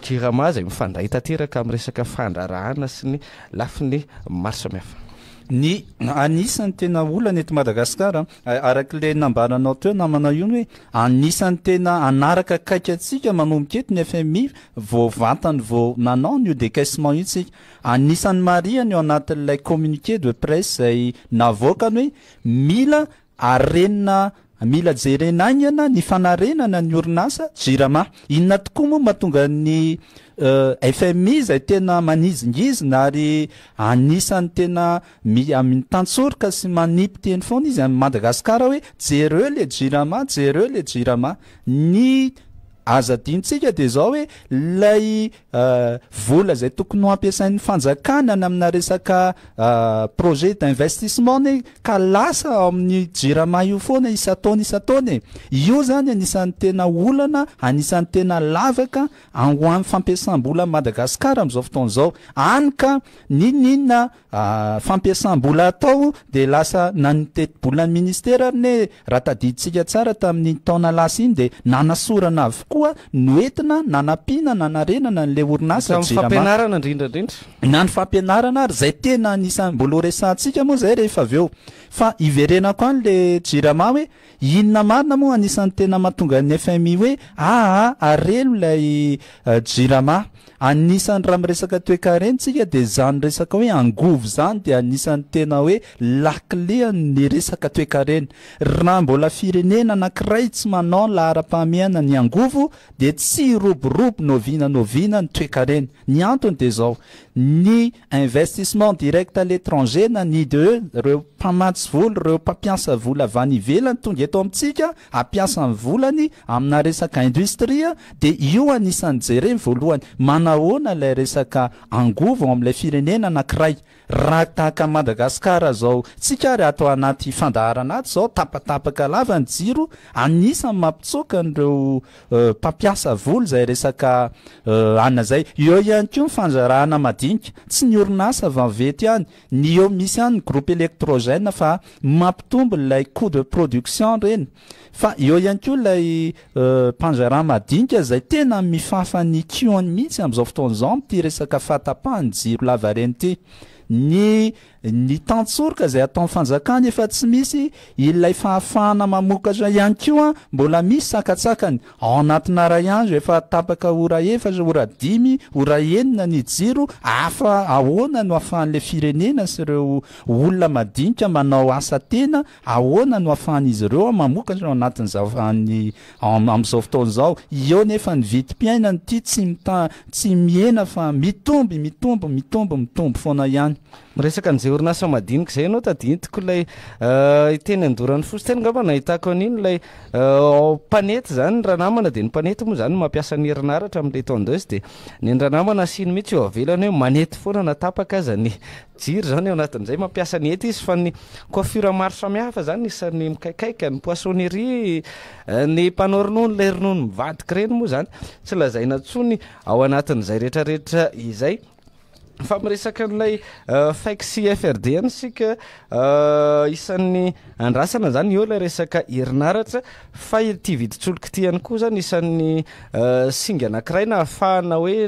Jirama izay mifandray tanteraka amin'ny resaka fandraharahana sy ny lafiny maro samihafa. Ny anisan'ny tena olana eto Madagasikara, araka ilay nambaranao teo namana io ny hoe anisan'ny tena hanaraka akaiky antsika manomboka eto ny FMI vao vantany vao nanao an'io décaissement io tsika. Anisan'ny marihana eo anatin'ilay communiqué de presse izay navoakany hoe mila Arenina, Mila jerena haingana ny fanarenana ny orinasa Jirama. Inona tokoa moa mahatonga ny FMI izay tena manizingizina ary anisan'ny tena mitantsoroka sy manipy teny foana izy any Madagasikara hoe jereo le Jirama, jereo le Jirama. Ny aza adinontsika dia izao hoe ilay Vola izay tokony ho ampiasain'ny fanjakana any amina resaka projet d'investissement anie ka lasa ao amin'ny jirama io foana isan-taona isan-taona e. Io izany anisan'ny tena olana, anisan'ny tena lavaka ho an'ny fampiasam-bola Madagasikara amin'izao fotoana izao. Any ka n'inon'inona Fampiasam-bola atao dia lasa na ny tetibolan'ny ministera ary ne raha tadidintsika tsara tamin'iny taona lasa iny dia nanasorana avokoa noentina nanampiana nanarenana an'ilay orinasa Hatramin'ny Jirama. fampianarana indrindra indrindra. Na ny fampianarana ary izay tena anisan'ny mbola horesahantsika moa izay rehefa avy eo. Fa hiverenako any le Jirama hoe inona marina moa anisan'ny tena mahatonga ny FMI hoe aa areno ilay Jirama. Anisan'ny raha miresaka toekarena tsika dia izany resaka hoe angovo izany dia anisan'ny tena hoe lakile ny resaka toekarena. Raha mbola firenena anankiray tsy manao laharam-pahamehana ny angovo dia tsy hiroborobo n'oviana n'oviana ny toekarena. Ny antony dia izao, ny investissement direct à l'étranger na ny IDE, ireo mpamatsy vola, ireo mpampiasa vola avy any ivelany tonga eto amintsika hampiasa ny volany amina resaka industria dia io anisan'ny jereny voalohany, manahoana ilay resaka angovo ao amin'ilay firenena anankiray, raha tahaka an'i Madagasikara zao tsika ary ato anaty fandaharana ato zao tapatapaka lava ny jiro, anisan'ny mampitsoaka an'ireo mpampiasa vola izay resaka anona izay, eo ihany koa ny fandraharahana madinika, tsy ny orinasa vaventy ihany, ny eo misy ihany ny groupe électrogène fa mampitombo ilay coût de production ireny, fa eo ihany koa ilay mpandraharaha madinika izay tena mifafa ny kihony mihitsy amin'izao fotoana izao amin'ity resaka fahatapahan'ny jiro lavareny ity. Ny ny tantsoroka izay ataon'ny fanjakana efa tsy misy, ilay fahafahana mamokatra ihany koa mbola misy sakantsakany. Ao anatina iray andro efa tapaka ora efatra, ora dimy, ora enina ny jiro, hafa ahoana no ahafahan'ilay firenena sy ireo olona madinika manao asa tena Ahoana no ahafahan'izy ireo mamokatra ao anatin'izao amin'izao fotoana izao? Eo nefa ny vidim-piainana ity tsy mita tsy mihena fa mitombo, mitombo, mitombo, mitombo foana ihany. Miresaka an'izay orinasa madinika izay ianao, tadidiko ilay teny Andoranifosy teny angamba nahitako an'iny ilay mpanety izany ranamana dia ny mpanety moa izany mampiasa ny herinaratra amin'ilay tondeuse dia ny an-dranamana asiany mihitsy eo avelany hoe manety foana na tapaka aza ny Jiro zany ao anatin'izay mampiasa ny hety izy fa ny coiffure maro samihafa zany isan'ny mikaikaika, ny poissonnerie, ny mpanao ronono ilay ronono mivadika ireny moa zany tsy lazaina intsony ao anatin'izay rehetrarehetra izay. Fa miresaka an'ilay FAIC sy FRD ihany isika, isan'ny andrasana zany eo ilay resaka herinaratra fa ity vidin-tsolika ity ihany koa zany isan'ny singa anankiray nahafahana hoe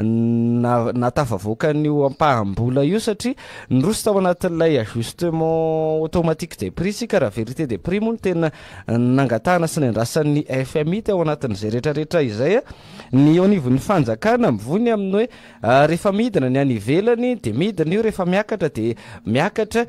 nahatafavoaka an'io ampaham-bola io satria niroso tao anatin'ilay ajustement automatique des prix isika raha vérité des prix moa no tena nangatahana sy niandrasan'ny FMI tao anatin'izay rehetrarehetra izay. Ny eo anivon'ny fanjakana mivoy ny amin'ny hoe rehefa midina ny any ivelany dia midina io, rehefa miakatra dia miakatra.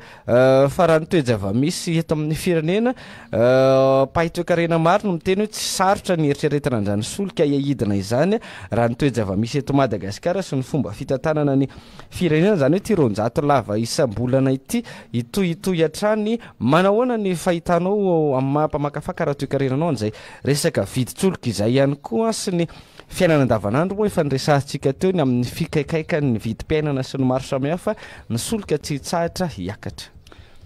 Fa raha ny toe-java-misy eto amin'ny firenena, mpahay toekarena maro no miteny hoe tsy sarotra ny eritreretina an'izany solika hidina izany raha ny toe-java-misy eto Madagasikara sy ny fomba fitantanana ny firenena, izany hoe ity 200 lava isam-bolana ity hitohitohy hatrany. Manahoana ny fahitanao amin'ny maha mpamakafaka ara-toekarena anao an'izay resaka vidin-tsolika izay ihany koa sy ny fiainana andavanandro moa efa niresahantsika teo ny amin'ny fikaikaikan'ny vidim-piainana sy ny maro samihafa, ny solika tsy hitsahatra hiakatra.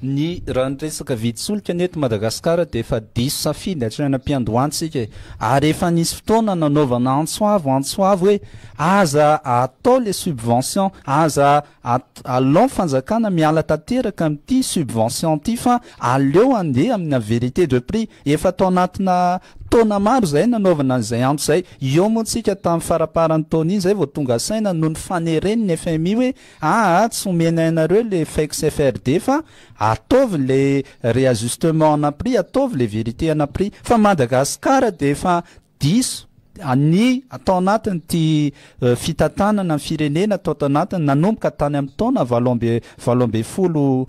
Ny raha ny resaka vidin-tsolika anie eto Madagasikara dia efa diso safidy hatrany am-piandohana isika e! Ary efa nisy fotoana nanaovana antso avo antso avo hoe aza atao le subvention, aza alao ny fanjakana miala tanteraka amin'ity subvention ity fa aleo andeha amina vérité de prix. Efa tao anatina taona maro izay nanaovana an'izay antso izay. Eo moa tsika tamin'ny faraparan'ny taona iny izay vao tonga saina noho ny faneren'ny FMI hoe Aa tsy omenay anareo le fex FRD fa ataovy le réajustement ana prix ataovy le vérité ana prix fa Madagascar de efa diso ny atao anatiny ty fitantanana ny firenena tao anatiny nanomboka tany amin'ny taona 2018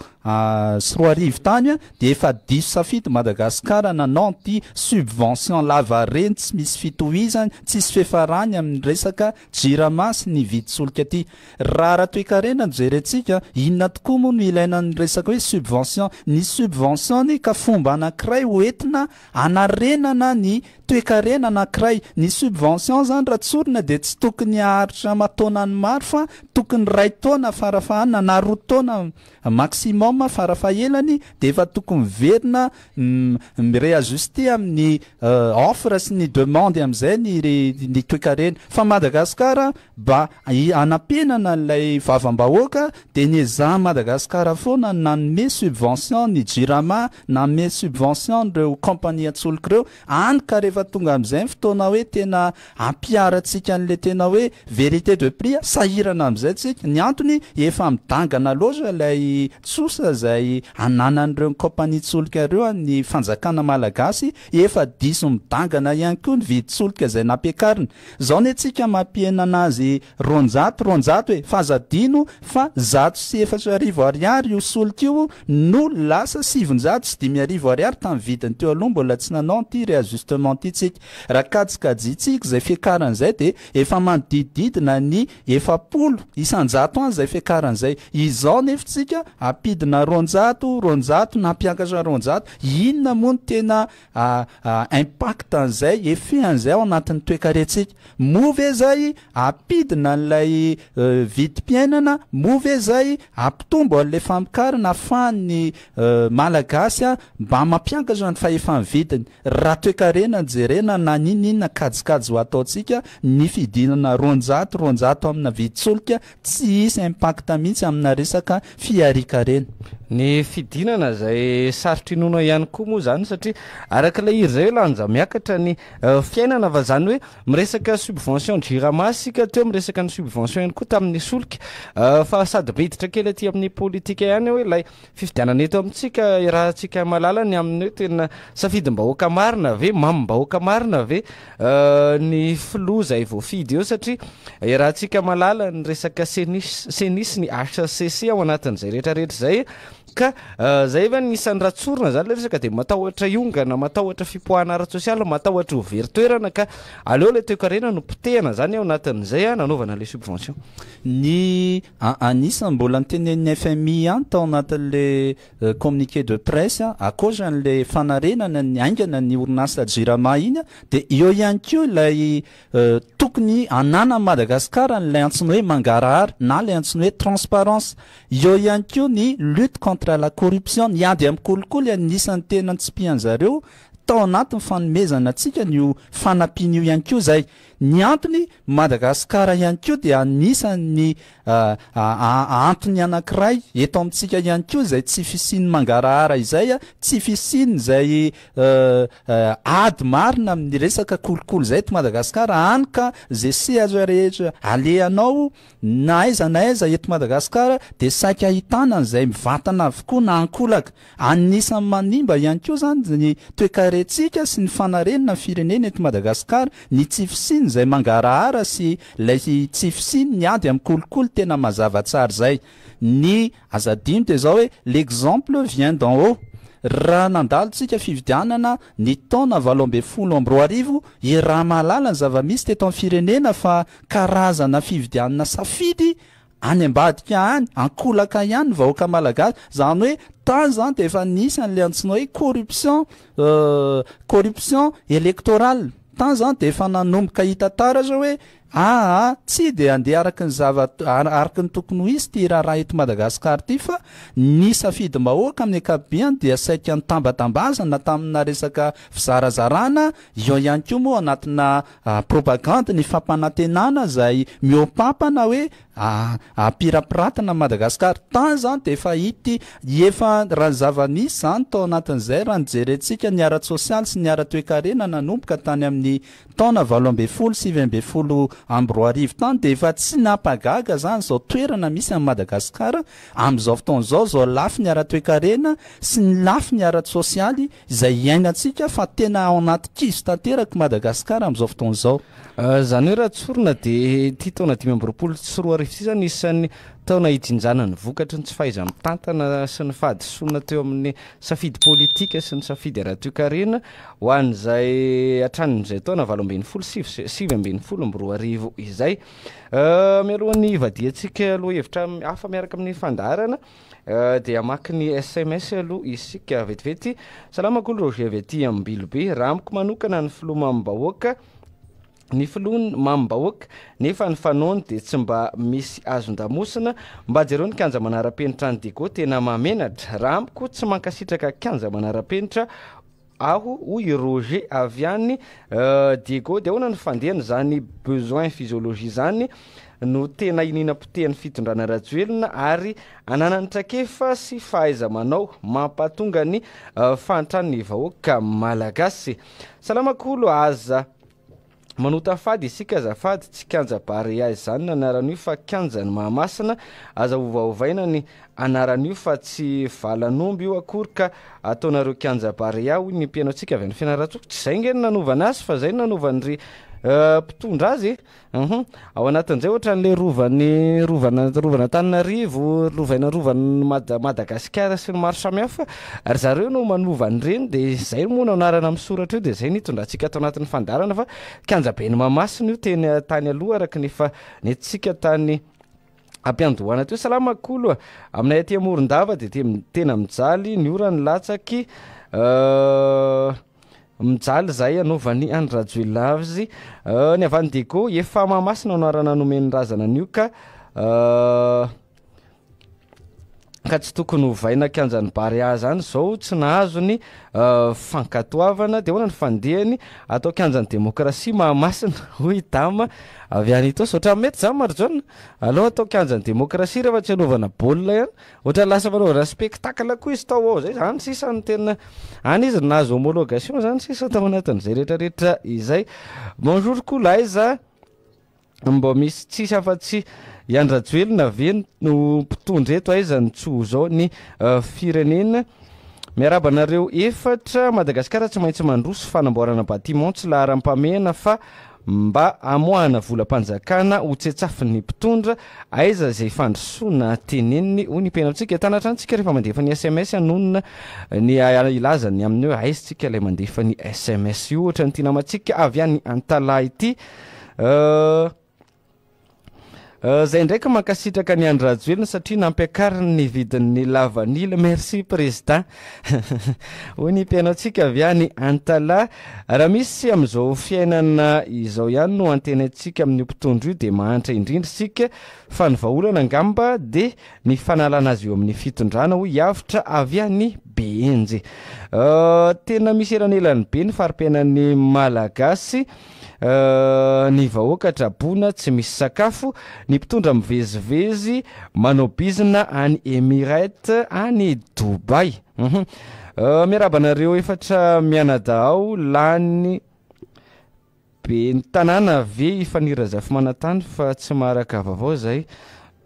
tany de efa diso safidy Madagascar nanao an'ity subvention lavareny tsy misy fitohizany tsisy fiafarany amin'ny resaka Jirama sy ny vidin-tsolika ty. Raha ara-toekarena no jerentsika, inona tokoa moa no ilaina ny resaka hoe subvention? Ny subvention anie ka fomba anankiray ho entina hanarenana ny toekarena anankiray. Ny subvention zany raha tsorina dia tsy tokony haharitra aman-taonany maro fa tokony iray taona farafahanina na roa taona maximum farafahelany dia efa tokony miverina mi-reajuster amin'ny offre sy ny demande amin'izay ny ny toekarena. Fa Madagascar mba hanampenana an'ilay vavam-bahoaka dia niezahan'i Madagascar foana ny nanome subvention ny Jirama, nanome subvention ireo compagnie an-tsolika ireo, hany ka rehefa tonga amin'izay ny fotoana hoe tena Ampiharantsika an'ilay tena hoe vérité de prix, sahirana amin'izay tsika. Ny antony, efa midangana loatra ilay trosa izay ananan'ireo kaompanian-tsolika ireo an'ny fanjakana malagasy, efa diso midangana ihany koa ny vidin-tsolika izay nampiakarina. Izao anie tsika mampihena anazy 200, 200 e, fa aza adino fa 104 ariary io solika io no lasa 59 ariary tamin'ny vidiny teo aloha mbola tsy nanao an'ity réajustement ity tsika. Raha kajikajintsika izay fiakarana izay dia efa manodidididina ny 40% any izay fiakarana izay. Izao nefa tsika ampidina 200, 200 na ampiakatra 200, inona moa no tena impact an'izay, effet an'izay ao anatin'ny toekarentsika? Moa ve izay ampidina an'ilay vidim-piainana? Moa ve izay hampitombo an'ilay famokarana ahafahan'ny Malagasy mba mampiakatra ny fahefa-mividiny? Raha toekarena no jerena na n'inon'inona kajikajy ho ataontsika, ny fidinana 200, 200 amina vidin-tsolika tsy hisy impact mihitsy amina resaka fiharian-karena. Ny fidinana izay sarotra inoana ihany koa moa izany satria araka ilay hira izay hoe lanja miakatra ny fiainana fa izany hoe miresaka subvention Jirama isika teo miresaka ny subvention ihany koa tamin'ny solika fa sady miditra kely aty amin'ny politika ihany hoe ilay Fifidianana eto amintsika iarahantsika mahalala ny amin'ny hoe tena safidim-bahoaka marina ve, mamim-bahoaka marina ve ny filoha izay voafidy eo satria iarahantsika mahalala ny resaka ceni, ceni sy ny HCC ao anatin'izay rehetrarehetra izay ka zay ve ny isan'ny raha tsorina zany le resaka dia matahotra hiongana, matahotra fipoahana ara-tsosialy, matahotra ho very toerana ka aleo le toekarena no potehana zany ao anatin'izay nanaovana le subvention. Ny Anisan'ny mbola notenenin'ny FMI ihany tao anatin'ilay communiqué de presse, ankoatra an'ilay fanarenana ny haingana ny orinasa Jirama iny dia eo ihany koa ilay tokony hananan'i Madagasikara an'ilay antsoina hoe mangarahara na ilay antsoina hoe transparence. Eo ihany koa ny lutte contre la corruption, ny ady amin'ny kolikoly anisan'ny tena nitsipihan-dry zareo tao anatin'ny fanomezana antsika an'io fanampiana io ihany koa izay. Ny antony, Madagasikara ihany koa dia anisan'ny antony anankiray eto amintsika ihany koa izay tsy fisian'ny mangarahara izay, tsy fisian'izay ady marina amin'ny resaka kolikoly izay eto Madagasikara, hany ka izay sehatra rehetra alehanao na aiza na aiza eto Madagasikara dia saika ahitana an'izay mivantana avokoa na ankolaka. Anisan'ny manimba ihany koa izany ny toekarentsika sy ny fanarenana ny firenena eto Madagasikara ny tsy fisian'izay mangarahara sy ilay tsy fisian'ny ady amin'ny kolikoly tena mazava tsara izay. Ny aza adino dia izao hoe l'exemple vient d'en haut. Raha nandalo tsika fifidianana ny taona 2018, iaraha-mahalala ny zava-misy teto amin'ny firenena fa karazana fifidianana safidy Any ambadika any, ankolaka ihany ny vahoaka malagasy. Izany hoe tany izany dia efa nisy an'ilay antsoina hoe corruption, corruption électorale. Tany izany dia efa nanomboka hita taratra hoe Aa tsy dia handeha araka ny zava araka ny tokony ho izy ity raharaha eto Madagasikara ity fa ny safidim-bahoaka amin'ny ankapobeany dia saika nitambatambazana tamina resaka fizarazarana, eo ihany koa moa anatina propagandy ny fampanantenana izay mihoampampana hoe Ampirapiratana Madagascar tany zany dia efa ity efa raha ny zava-nisy zany tao anatin'izay raha ny jerentsika ny ara-tsosialy sy ny ara-toekarena nanomboka tany amin'ny taona 2018 tany dia efa tsy nampagaga zany izao toerana misy an'i Madagascar amin'izao fotoana izao izao lafiny ara-toekarena sy ny lafiny ara-tsosialy izay iainantsika fa tena ao anaty kizo tanteraka Madagascar amin'izao fotoana izao. Izany hoe raha tsorina dia ity taona 2025 ity izany isan'ny taona hijinjana ny vokatry ny tsy fahaiza-mitantana sy ny fahadisoana teo amin'ny safidy politika sy ny safidy ara-toekarena ho an'izay hatramin'izay taona 18 sivy 2019 izay. Mialohan'ny hivadihantsika lohahevitra hafa miaraka amin'ny fandaharana Dia hamaky ny sms aloha isika vetivety. Salama kolo Roger avy aty Ambilobe. Raha amiko manokana ny filoha mamim-bahoaka ny filoha mamim-bahoaka nefa ny fanaony dia tsy mba misy azon-damosina. Mba jereo ny kianja manara-penitra any Diego tena mahamenatra. Raha amiko tsy mankasitraka kianja manara-penitra aho hoy i Roger avy any Diego. Dia ahoana ny fandehany izany besoin physiologie izany no tena iniana potehan'ny fitondrana Rajoelina ary ananany traikefa sy fahaiza-manao mampatonga ny fahantran'ny vahoaka malagasy. Salama kolo aza Manota fady isika azafady, tsy kianja Barea izany ny anaran'io fa kianjan'i Mahamasina, aza ovaovaina ny anaran'io fa tsy valan'omby io akory ka ataonareo kianja Barea hoy ny mpihaino antsika avy any Fianarantsoa, tsy izay nge no nanovana azy fa izay no nanovan'ny mpitondra azy e! Hum ao anatin'izay ohatran'ilay rovan'ny rovana rovan'Antananarivo, lovaina rovan'i Mada- Madagasikara sy ny maro samihafa, ry zareo no manova an'ireny dia izay moa no anarana misoratra eo dia izay no hitondrantsika ato anatin'ny fandaharana fa kianjaben'i Mahamasina io teny tany aloha araka ny efa nentintsika tany ampiandohana teo. Salama kolo a! Aminay aty Morondava dia tena mijaly ny orana latsaky Mijaly zahay anaovany an'i Rajoelina azy. Ny avy any Diego, efa Mahamasina no anarana nomen'ny razana an'io ka ka tsy tokony hovaina kianjan'ny Barea zany zao tsy nahazo ny fankatoavana. Dia ahoana ny fandehany? Atao kianjan'ny demokrasia Mahamasina hoy i Dama avy any Itaosy. Ohatran'ny mety zany Marijaona. Aleo atao kianjan'ny demokrasia rehefa tsy anaovana baolina ihany. Ohatran'ny lasa fanaovana spectacle koa izy tao ao zay, zany sisa no tena any izy no nahazo homologation zany sisa tao anatin'izay rehetrarehetra izay. Bonjour Kolo, aiza mbo misy tsisy afa-tsy i Andry Rajoelina ve no mpitondra eto, aiza no tsy ho zao ny firenena. Miarahaba anareo efatra, Madagasikara tsy maintsy mandroso fanamboarana bâtiment tsy laharam-pahamehana fa Mba hamoahana volam-panjakana ho tsetsafin'ny mpitondra, aiza izay fandrosoana teneniny, hoy ny mpihaino antsika. Tana hatrany tsika rehefa mandefa ny sms hanonona ny hilaza ny amin'ny hoe aiza tsika ilay mandefa ny sms io, ohatran'ity namantsika avy any Antalaha ity. Zay ndraiky mankasitraka an'i Andry Rajoelina satria nampiakariny ny vidin'ny lavanila. Merci président. Hoy ny mpihaino antsika avy any Antalaha. Raha misy amin'izao fiainana izao ihany no antenaintsika amin'io mpitondra io dia mahantra indrindra isika fa ny vahaolana angamba dia ny fanalana azy eo amin'ny fitondrana hoy i Avotra avy any Behenjy. Tena misy elanelany be ny fari-piainan'ny Malagasy. Ny vahoaka traboina tsy misy sakafo, ny mpitondra mivezivezy manao bizina any Emirates any Dubaï. Miarahaba anareo efatra mianadahy ao, lany be ny tanàna ve i Faniry Razafimanantany fa tsy maharaka vaovao zay?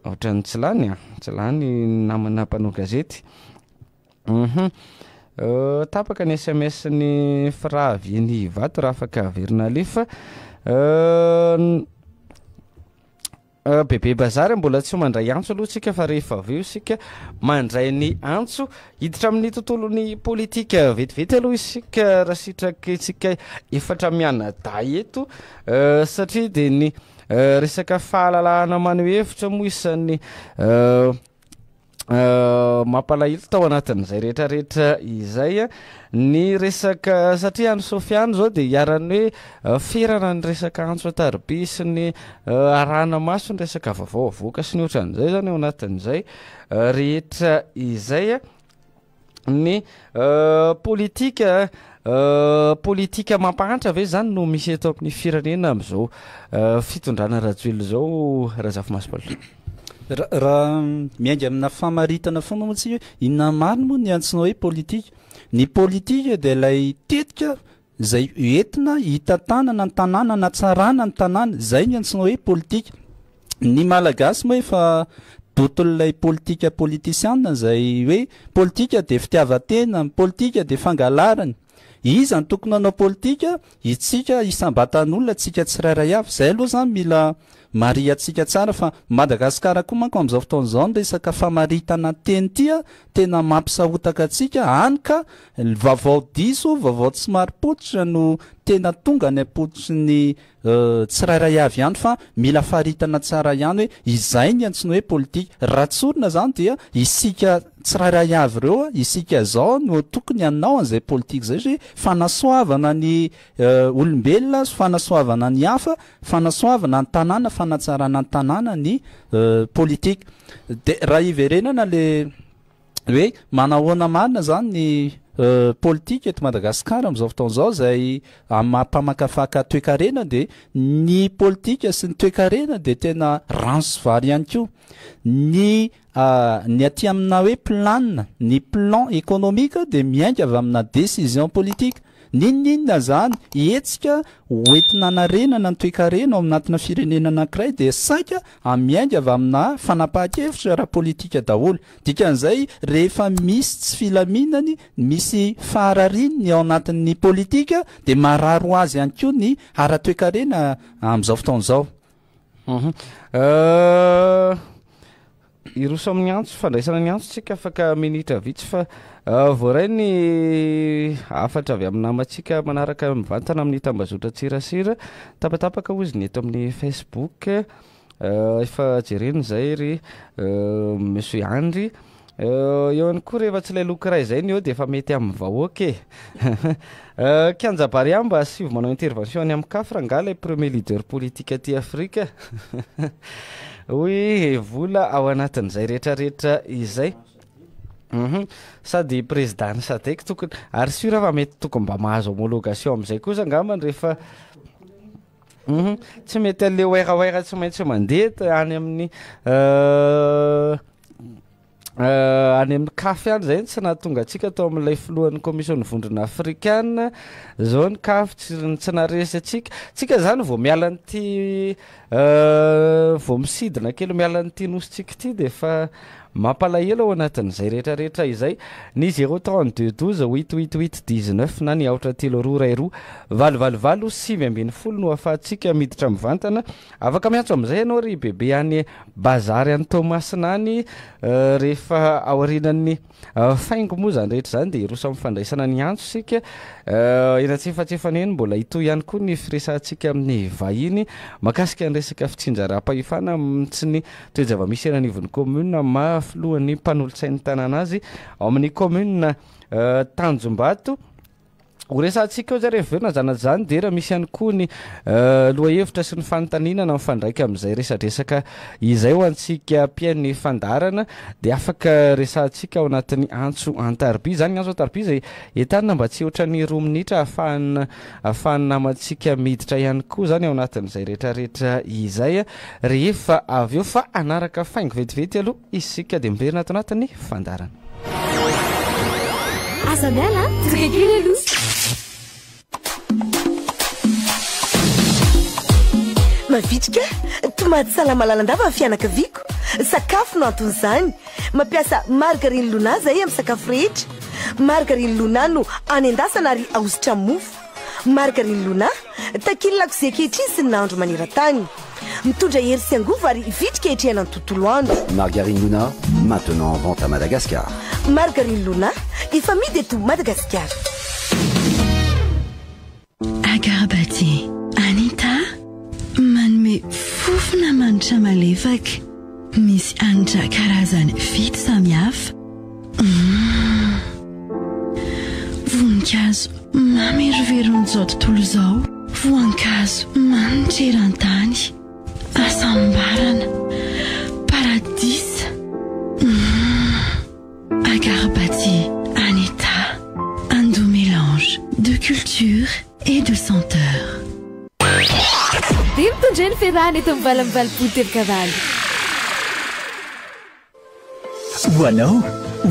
Ohatran'ny tsy lany a, tsy lany namana mpanao gazety. Uhum. Tapaka ny SMS ny Fra avy eny Ivato raha afaka averina alefa. Bebe Bazary mbola tsy mandray antso aloha tsika fa rehefa avy eo isika mandray ny antso. Hiditra amin'ny tontolon'ny politika vetivety aloha isika raha sitrak'isika efatra mianadahy eto satria dia ny resaka fahalalahana maneho hevitra moa isan'ny. Mampalahelo tao anatin'izay rehetra rehetra izay ny resaka satria any Sofia any izao dia iharan'ny hoe ferana ny resaka antso an-tariby sy ny arahana maso ny resaka vaovao avoaka sy ny ohatran'izay izany ao anatin'izay rehetra izay. Ny politika politika mampahantra ve izany no misy eto amin'ny firenena amin'izao fitondrana Rajoelina izao Razafimasy Paul? Raha miainga amina famaritana foana moa tsika hoe inona marina moa ny antsoina hoe politika? Ny politika dia ilay tetika izay entina hitantanana ny tanàna, hanatsarana ny tanàna, izay ny antsoina hoe politika. Ny Malagasy moa efa donton'ilay politika politisiana izay hoe politika dia fitiavan-tena, ny politika dia fangalarana. Iza no tokony hanao politika? Itsika isam-batan'olona, tsika tsirairay avy. Izay aloha izany mila marihantsika tsara fa Madagasikara koa manko amin'izao fotoana izao ny resaka famaritana teny ity tena mampisahotaka antsika hany ka vaovao diso, vaovao tsy marim-pototra no tena tonga any am-pototry ny tsirairay avy ihany fa mila faritana tsara ihany hoe izay ny antsoina hoe politika. Raha tsorina izany dia isika tsirairay avy ireo, isika izao no tokony hanao an'izay politika izay satria fanasoavana ny olombelona sy fanasoavana ny hafa, fanasoavana ny tanàna, fanatsarana ny tanàna ny politika. Dia raha hiverenana le hoe manahoana marina izany ny politika eto Madagasikara amin'izao fotoana izao izay amin'ny maha mpamakafaka toekarena dia ny politika sy ny toekarena dia tena rano sy vary ihany koa. Ny ny aty amina hoe plan, ny plan économique dia miainga avy amina décision politique. N'inon'inona izany hetsika hoentina hanarenana ny toekarena ao anatina firenena anankiray dia saika miainga avy amina fanapahan-kevitra ara-politika daholo. Dikan'izay rehefa misy tsy filaminany, misy faharariany ny ao anatin'ny politika dia marary ho azy ihany koa ny ara-toekarena amin'izao fotoana izao. Hiroso amin'ny antso, fandraisana ny antso tsika afaka minitra vitsy fa voaray ny hafatra avy amin'ny namantsika manaraka mivantana amin'ny tambazotran-tserasera. Tapatapaka hozy ny eto amin'ny Facebook. Efa jerena izay ry Monsieur Andry. Eo ihany koa rehefa tsy ilay loko iray izay ny eo dia efa mety amin'ny vahoaka e. Kianja Barea mba asivo manao intervention any amin'ny CAF rangahy ilay premier leader politique aty Afrika. Hoy vola ao anatin'izay rehetrarehetra izay. Mhm. Sady président ny SADC tokony ary sûr fa mety tokony mba mahazo homologation amin'izay kosa angambany rehefa Mhm. Tsy mety aleo wairawaira tsy maintsy mandeha any amin'ny euh, euh, any amin'ny CAF any zay tsy nahatonga antsika tao amin'ilay filohan'ny komision'ny vondrona afrikana zao ny CAF tsy tsy naresy antsika tsika zany vao miala an'ity euh, vao misidina kely miala an'ity nosintsika ity dia efa Mampalahelo ao anatin'izay rehetra rehetra izay ny zéro 32 12 huit huit huit 19 na ny aotra telo roa iray roa valo valo valo 19 no ahafahantsika miditra mivantana. Afaka miantso amin'izay ianao ry bebe any bazary any Toamasina any rehefa aorianan'ny faingo moa izany rehetra izany dia hiroso amin'ny fandraisana ny antso isika. Eny antsefatsefany eny mbola hitohy ihany koa ny firesahantsika amin'ny vahiny mahakasika ny resaka fitsinjaram-pahefana sy ny Toe-java-misy eny anivon'ny kaominina maha filohan'ny mpanolotsain'ny tanàna azy ao amin'ny kaominina Tanjombato. Ho resahantsika eo zay rehefa avy eo na zany na zany dia raha misy ihany koa ny lohahevitra sy ny fanontaniana mifandraika amin'izay resadresaka izay ho antsika mpihaino ny fandaharana dia afaka resahantsika ao anatin'ny antso an-tariby. Izany ny antso an-tariby izay entanina mba tsy hihoatra ny 2 minitra ahafahana ahafahan'ny namantsika miditra ihany koa izany ao anatin'izay rehetrarehetra izay rehefa avy eo fa hanaraka faingo vetivety aloha isika dia miverina ato anatin'ny fandaharana. Aza miala, tonga kely aloha. Mavitrika, tomaty salama lalandava ny fianakaviako. Sakafo no anton'izany. Mampiasa margarine Luna zahay amin'ny sakafo rehetra. Margarine Luna no anendasana ary ahosotra amin'ny mofo. Margarine Luna, takin'ny lakozia ankehitriny sy ny nahandro maneran-tany. Mitondra hery sy angovo ary vitrika hiatrehana ny tontolo andro. Margarine Luna, maintenant en vente à Madagascar. Margarine Luna, efa amidy eto Madagasikara. Agarbati Anita, manome fofona manitra malefaka. Misy hanitra karazany fito samihafa. Humm. Voninkazo mameroveron'izao tontolo izao. Voankazo manitra eran-tany. Hasambarana. Paradisa. Humm. Agarbati Anita. Un doux mélange de culture et de senteur. Dia mitondra ny fiarahana eto amin'ny 88 Kavalo. Ho anao,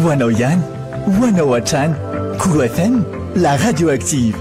ho anao ihany, ho anao hatrany. Kolo FM, la radio active.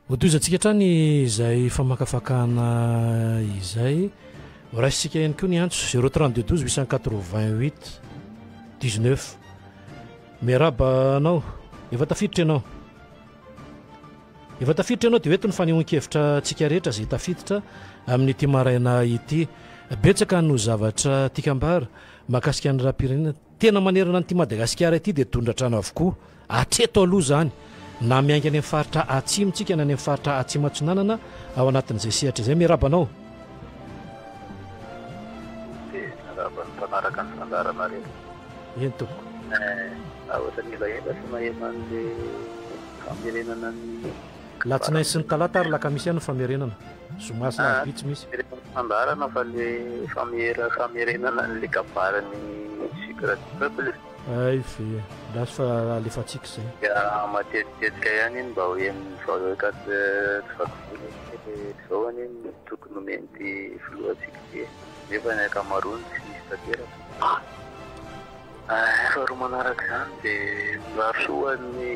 Hotohizantsika hatrany izay famakafakana izay. Horaisintsika ihany koa ny antso 032 12 888 19. Miarahaba anao, efa tafiditra ianao. Efa tafiditra ianao dia ho eto ny fanehoan-kevitra antsika rehetra izay tafiditra amin'ity maraina ity. Betsaka no zavatra tiako ambara mahakasika ny raha-pirenena. Tena manerana an'ity Madagasikara ity dia tondra-trano avokoa. Hatreto aloha izany, na miainga any amin'ny faritra atsimo tsika na any amin'ny faritra atsimo atsinanana ao anatin'izay sehatra izay. Miarahaba anao. Dia miarahaba ny mpanaraka ny fandaharana rehetra. Eny tompoko. Eh, ohatran'ny elaela tsy naheno an'le famerenana ny. Latsinainy sy ny talata ary lakamisy ihany ny famerenana. Zoma sy alarobia tsy misy. Fandaharana fa le famera famerenana an'le kabarin'ny sucre du peuple. Hay ve, andraso fa alefantsika izay. Dia matetitetika ihany iny mba ho henon'ny vahoaka tsy vaky volo hoe izao anie no tokony nomen'ity filohantsika ity e, nefa ny ankamaroany tsy misy tanteraka. Faharoa manaraka izany dia mirary soa ho an'ny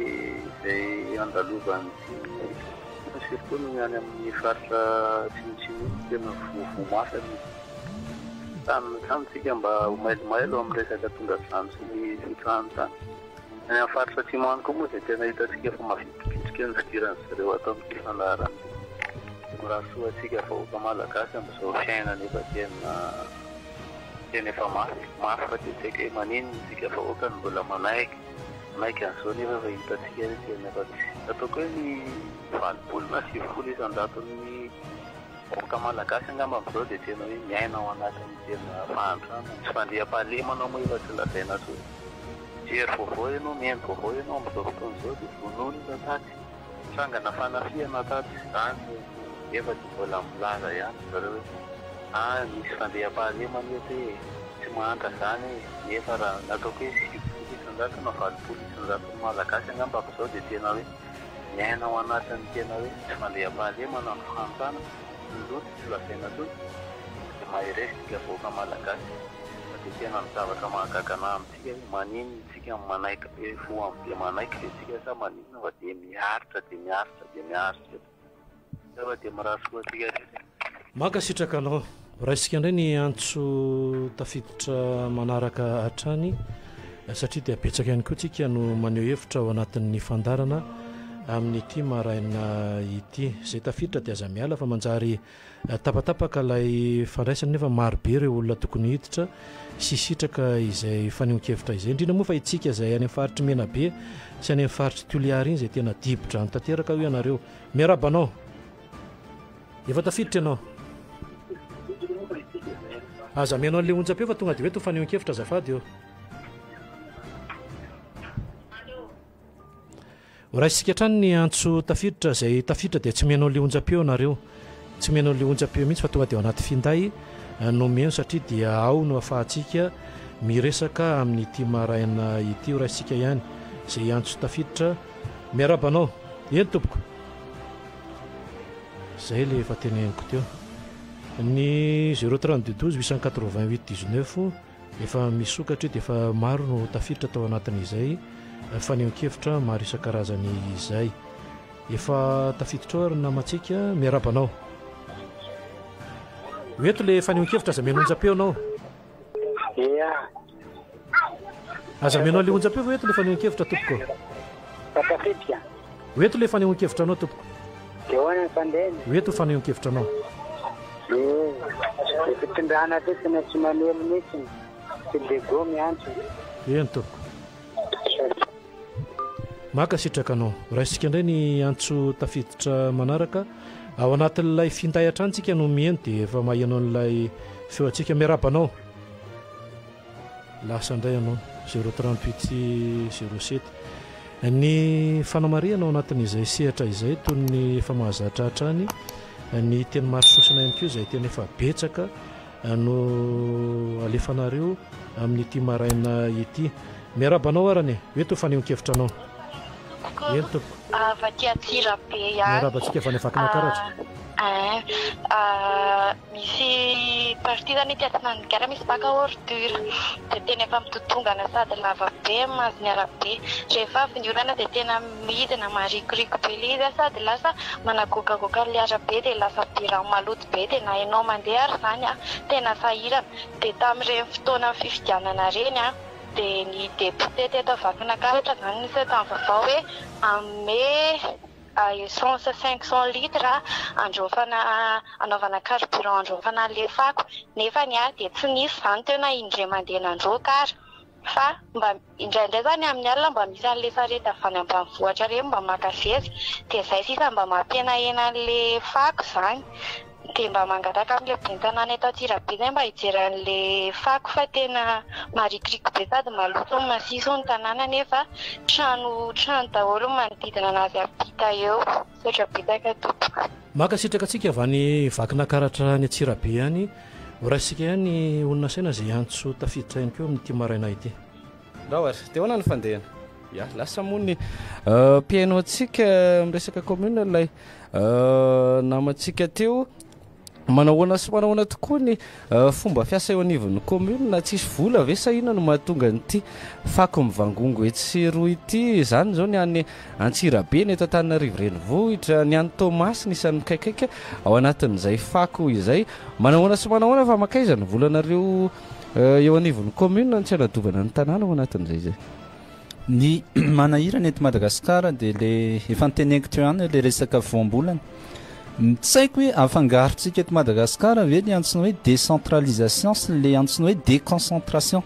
izay andalovan'ity surtout ny any amin'ny faritra atsimotsimo iny tena voavoa mafy amin'ny tany tany tsika mba ho mailomailo amin'ny resaka tondradrano sy ny fitrahany tany. Any amin'ny faritra atsimo any koa moa izay tena hitantsika fa mavitribitrika ny fidiran-dry zareo ato amin'ity fandaharana ity. Mirary soa antsika vahoaka malagasy amin'izao fiainana efa tena Tena efa mafy, mafy fa dia tsy haiko hoe maninona isika vahoaka no mbola manaiky, manaiky an'izao nefa efa hitantsika hoe tena efa tsy, ataoko hoe ny 80 na 90 isan-jaton'ny vahoaka malagasy angamba amin'izao dia tena hoe miaina ao anatin'ny tena fahantrana, tsy fandriampahalemana moa efa tsy lazaina intsony. Mijery vaovao ianao, mihaino vaovao ianao amin'izao fotoana izao dia vonoina tatsy, trangana fanafihana tatsy, izany nefa dia mbola milaza ihany ry zareo hoe. Ah misy fandriampahalemana eto e, tsy mahantra zany e, nefa raha nataoko hoe 90 isanjato na 80 isanjaton'ny malagasy angamba amin'izao dia tena hoe miaina ao anatin'ny tena hoe tsy fandriampahalemana ny fahantrana, ny loto tsy lazaina intsony, dia mahereza isika vahoaka malagasy fa dia tena ny zavatra mahagaga anah amintsika hoe maninona isika no manaiky be fo amin'ny be manaiky ve tsika sa maninona fa dia miaritra dia miaritra dia miaritra eto. Zava dia mirary soa antsika rehetra e. Mankasitraka anao. Raisika indray ny antso tafiditra manaraka hatrany satria dia betsaka ihany koa tsika no maneho hevitra ao anatin'ny fandaharana amin'ity maraina ity. Izay tafiditra dia aza miala fa manjary Tapatapaka ilay fandraisana nefa maro be ireo olona tokony hiditra sy hisitraka izay fanehoan-kevitra izay, indrindra moa fa itsika izay any amin'ny faritr'i Menabe sy any amin'ny faritr'i Toliara iny izay tena dibo-drano tanteraka hoy ianareo. Miarahaba anao. Efa tafiditra ianao. Aza mihaino an'ilay onjam-peo fa tonga dia hoe to fanehoan-kevitra azafady ô. Horaisintsika hatrany ny antso tafiditra, izay tafiditra dia tsy mihaino an'ilay onjam-peo ianareo. Tsy mihaino an'ilay onjam-peo mihitsy fa tonga dia ao anaty finday no mihaino satria dia ao no ahafahantsika miresaka amin'ity maraina ity. Horaisintsika ihany izay antso tafiditra. Miarahaba anao. Eny tompoko. Izay ilay efa teneniko teo. Ny 032 12 888 19. Efa misokatra io dia efa maro no tafiditra tao anatin'izay fanehoan-kevitra maro isan-karazany izay. Efa tafiditra ao ary ny namantsika, miarahaba anao. Ho eto le fanehoan-kevitra aza mihaino onjam-peo anao. Ia. Aza amenao an'ilay onjam-peo fa ho eto ilay fanehoan-kevitra tompoko. Tafiditra. Ho eto ilay fanehoan-kevitra anao tompoko. Dia ahoana ny fandehany? Ho eto ny fanehoan-kevitra anao. Ee, ny fitondrana aty tena tsy mamely mihitsy. Tsy Diego miantso. Eny tompoko. Mankasitraka anao. Raisintsika indray ny antso tafiditra manaraka. Ao anatin'ilay finday hatrany tsika no miheno dia efa maheno an'ilay feo antsika. Miarahaba anao. Lasa indray ianao. 038 07. Ny fanamarihana ao anatin'izay sehatra izay toy ny efa mahazatra hatrany ny teny maro sosona ihany koa izay tena efa betsaka no alefanareo amin'ity maraina ity. Miarahaba anao arany e! Hoe toa fanehoan-kevitra anao. Tompoko, Eny tompoko. Avy aty Antsirabe ihany. Miarahaba antsika avy any Vakinankaratra. Ein, misy partie zany ety atsinanan'ny gara misy bac à ordure. Dia tena efa mitotongana sady lava be mahazo ny arabe. Rehefa avy ny orana dia tena midina marikoriko be ilay izy sady lasa managoakagoaka an'ilay arabe dia lasa be rano maloto be dia na ianao mandeha ary izany an, tena sahirana. Dia tamin'ireny fotoanan'ny fifidianana ireny an, dia ny député teto Vakinankaratra izany niseho tamin'ny vaovao hoe hanome essence 500 litres handraofana hanaovana carburant handraofana an'ilay fako. Nefany an, dia tsy nisy izany teo na indray mandeha nandroaka ary. Fa mba indraindray zany amin'ny alina mba misy an'le sarety avy any ambanivohitra ireny mba maka zezika dia zay sisa mba mampihenahena an'le fako zany. Dia mba mangataka amin'le ben'ny tanàna eto Antsirabe zay mba hijery an'le fako fa tena marikoriko be sady maloto ny masiso ny tanàna nefa trano trano daholo ny manodidina anazy ampita eo. Misaotra betsaka tompoko. Mankasitraka antsika avy any Vakinakaratra any Antsirabe any. Ho raisintsika ihany ny olona saina izay hiantso tafiditra ihany koa amin'ity maraina ity. Ndao ary, dia ahoana ny fandehany? Ya, lasa moa ny mpihaino antsika miresaka commune ilay namantsika teo. Manao ahoana sy manao ahoana tokoa ny fomba fiasa eo anivon'ny commune? Tsisy vola ve sa inona no mahatonga an'ity fako mivangongo etsy sy eroa ity? Izany izao ny any Antsirabe, ny eto Antananarivo renivohitra, ny any Toamasina isan'ny mikaikaika ao anatin'izay fako izay. Manahoana sy manahoana fa mankaiza ny volanareo eo anivon'ny commune no tsy hanadovana ny tanàna ao anatin'izay izay? Ny manahirana eto Madagasikara dia le efa noteneniko teo ihany le resaka voambolana. Tsy haiko hoe afangarontsika eto Madagasikara ve le antsoina hoe décentralisation sy le antsoina hoe déconcentration.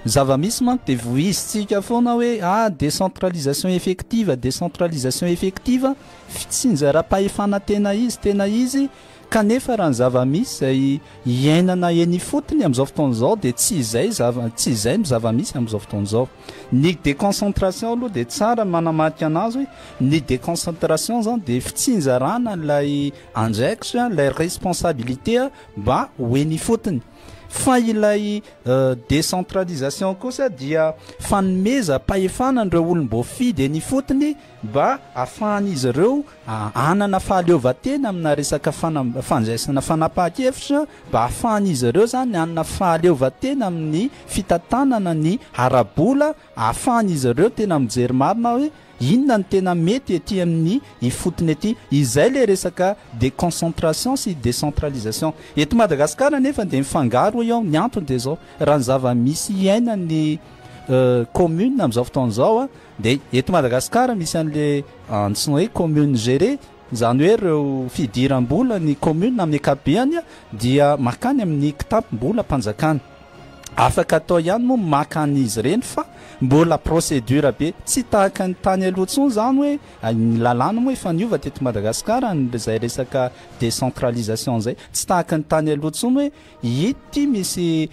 Ny zava-misy manko dia voizintsika foana hoe ah décentralisation effective, décentralisation effective, fitsinjaram-pahefana tena izy, tena izy, kanefa raha ny zava-misy izay iainana eny ifotony amin'izao fotoana izao dia tsy izay zava, tsy izay no zava-misy amin'izao fotoana izao. Ny déconcentration aloha dia tsara ny manamarika anazy hoe ny déconcentration izany dia fitsinjarana ilay andraikitra, ilay responsabilité mba ho eny ifotony. Fa ilay décentralisation kosa dia fanomezam-pahefana an'ireo olom-boafidy eny ifotony mba ahafahan'izy ireo hanana fahaleovantena amina resaka fandraisana fanapahan-kevitra, mba ahafahan'izy ireo izany hanana fahaleovantena amin'ny fitantanana ny ara-bola, ahafahan'izy ireo tena mijery marina hoe Inona no tena mety ety amin'ny ifotony ety? Izay ilay resaka déconcentration sy décentralisation. Eto Madagasikara anefa dia mifangaro hoy aho, ny antony dia izao, raha ny zava-misy iainan'ny commune amin'izao fotoana izao dia eto Madagasikara misy an'ilay antsoina hoe commune gérée, izany hoe ireo fidiram-bola ny commune amin'ny ankapobeny dia mankany amin'ny kitapom-bolam-panjakana. Afaka atao ihany moa ny maka an'izy ireny fa mbola procédure be, tsy tahaka ny tany aloha intsony izany hoe, ny lalàna moa efa niova teto Madagasikara izay resaka décentralisation izay, tsy tahaka ny tany aloha intsony hoe ity misy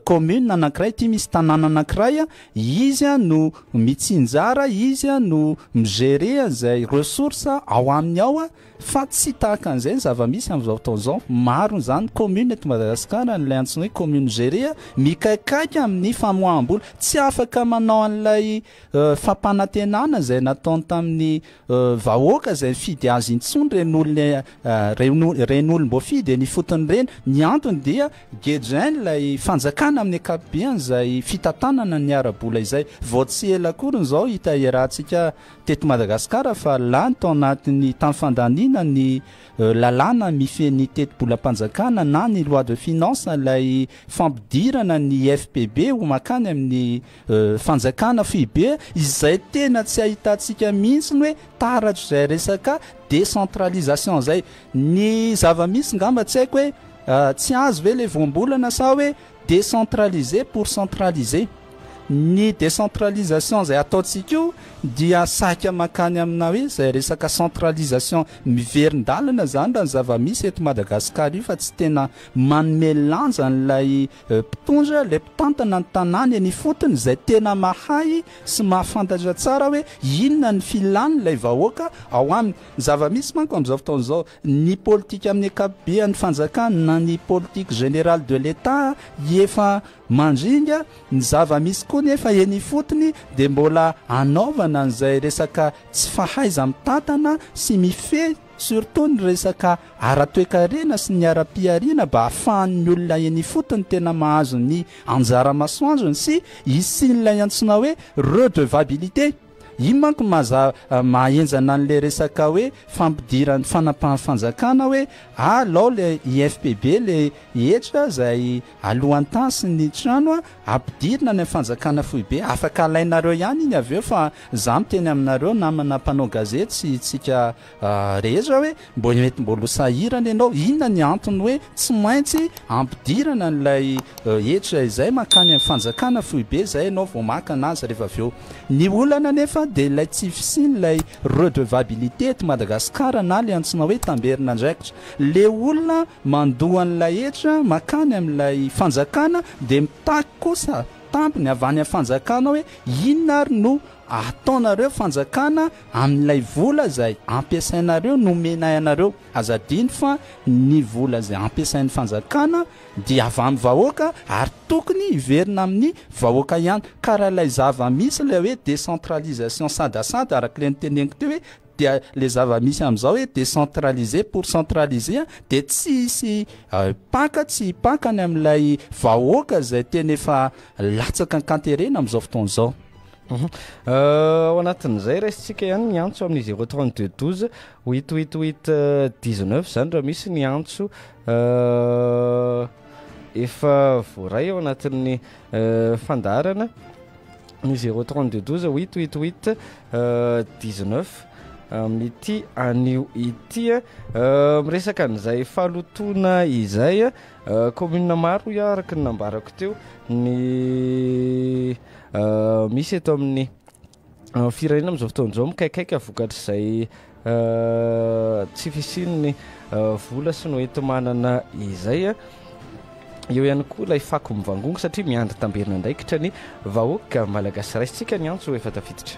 commune anankiray, ity misy tanàna anankiray, izy no mitsinjara, izy no mi-gérer an'izay ressources ao aminy ao, Fa tsy tahaka an'izay ny zava-misy amin'izao fotoana izao. Maro izany commune eto Madagasikara, ilay antsoina hoe commune gérée, mikaikaika amin'ny famoaham-bola. Tsy afaka manao an'ilay fampanantenana izay nataony tamin'ny vahoaka izay nifidy azy intsony ireny olona ireny olom-boafidy eny ifotony ireny. Ny antony dia gejain'ilay fanjakana amin'ny ankapobeny izay fitantanana ny ara-bola izay. Vao tsy ela akory izao hita iarahantsika teto Madagasikara fa lany tao anatin'ny tamin'ny fandaniana ny lalàna mifehy ny tetibolam-panjakana na ny loi de finance ilay fampidirana ny FPB ho mankany amin'ny fanjakana foibe izay tena tsy ahitantsika mihitsy ny hoe taratry izay resaka décentralisation izay. Ny zava-misy ngamba tsy haiko hoe tsy azo ve ilay voambolana sa hoe décentraliser pour centraliser. Ny décentralisation izay ataontsika io dia saika mankany amina hoe izay resaka centralisation miverin-dalana izany raha ny zava-misy eto Madagasikara io fa tsy tena manome lanja an'ilay mpitondra, ilay mpitantana ny tanàna eny ifotony izay tena mahay sy mahafantatra tsara hoe inona ny filan'ilay vahoaka ao aminy. Ny zava-misy manko amin'izao fotoana izao, ny politika amin'ny ankapobean'ny fanjakana na ny politique générale de l'Etat efa mandringa, ny zava-misy koa nefa eny ifotony dia mbola anaovana an'izay resaka tsy fahaiza-mitantana sy mifehy surtout ny resaka ara-toekarena sy ny ara-pihariana mba ahafahan'ny olona eny ifotony tena mahazo ny anjara masoandrony sy hisian'ilay antsoina hoe redevabilité. Iny manko maha maha-henjana an'ilay resaka hoe fampidiran'ny fanapahan'ny fanjakana hoe alao ilay IFPB ilay hetra izay alohan-tany sy ny trano ampidirina any amin'ny fanjakana foibe. Afaka alainareo ihany iny avy eo fa za miteny aminareo namana mpanao gazety sy tsika rehetra hoe mbo mety mbola ho sahirana ianao. Inona ny antony hoe tsy maintsy ampidirana an'ilay hetra izay mankany amin'ny fanjakana foibe izay ianao vao maka anazy rehefa avy eo. Ny olana anefa dia ilay tsy fisian'ilay redevabilité eto Madagasikara na ilay antsoina hoe tamberin'andraikitra. Ilay olona mandoa an'ilay hetra mankany amin'ilay fanjakana dia mitaky kosa tambiny avy any amin'ny fanjakana hoe inona ary no ataonareo fanjakana amin'ilay vola izay ampiasainareo nomenay anareo. Aza adino fa ny vola izay ampiasain'ny fanjakana dia avy amin'ny vahoaka ary tokony hiverina amin'ny vahoaka ihany. Ka raha ilay zava-misy ilay hoe décentralisation sadasada araka ilay noteneniko teo hoe dia ilay zava-misy amin'izao hoe décentraliser pour centraliser dia tsy hisy hipaka tsy hipaka any amin'ilay vahoaka izay tena efa latsaka an-kanterena amin'izao fotoana izao. Ao anatin'izay raisintsika ihany ny antso amin'ny zéro 32 12 huit huit huit 19 izany raha misy ny antso efa voaray ao anatin'ny fandaharana ny zéro 32 12 huit huit huit 19 amin'ity anio ity. Miresaka an'izay fahalotoana izay, commune maro hoy aho araka ny nambarako teo ny misy eto amin'ny firenena amin'izao fotoana izao mikaikaika vokatr'izay tsy fisian'ny vola sy ny hoenti-manana izay. Eo ihany koa ilay fako mivangongo satria miandry tamberin'andraikitra ny vahoaka malagasy. Raisintsika ny antso efa tafiditra.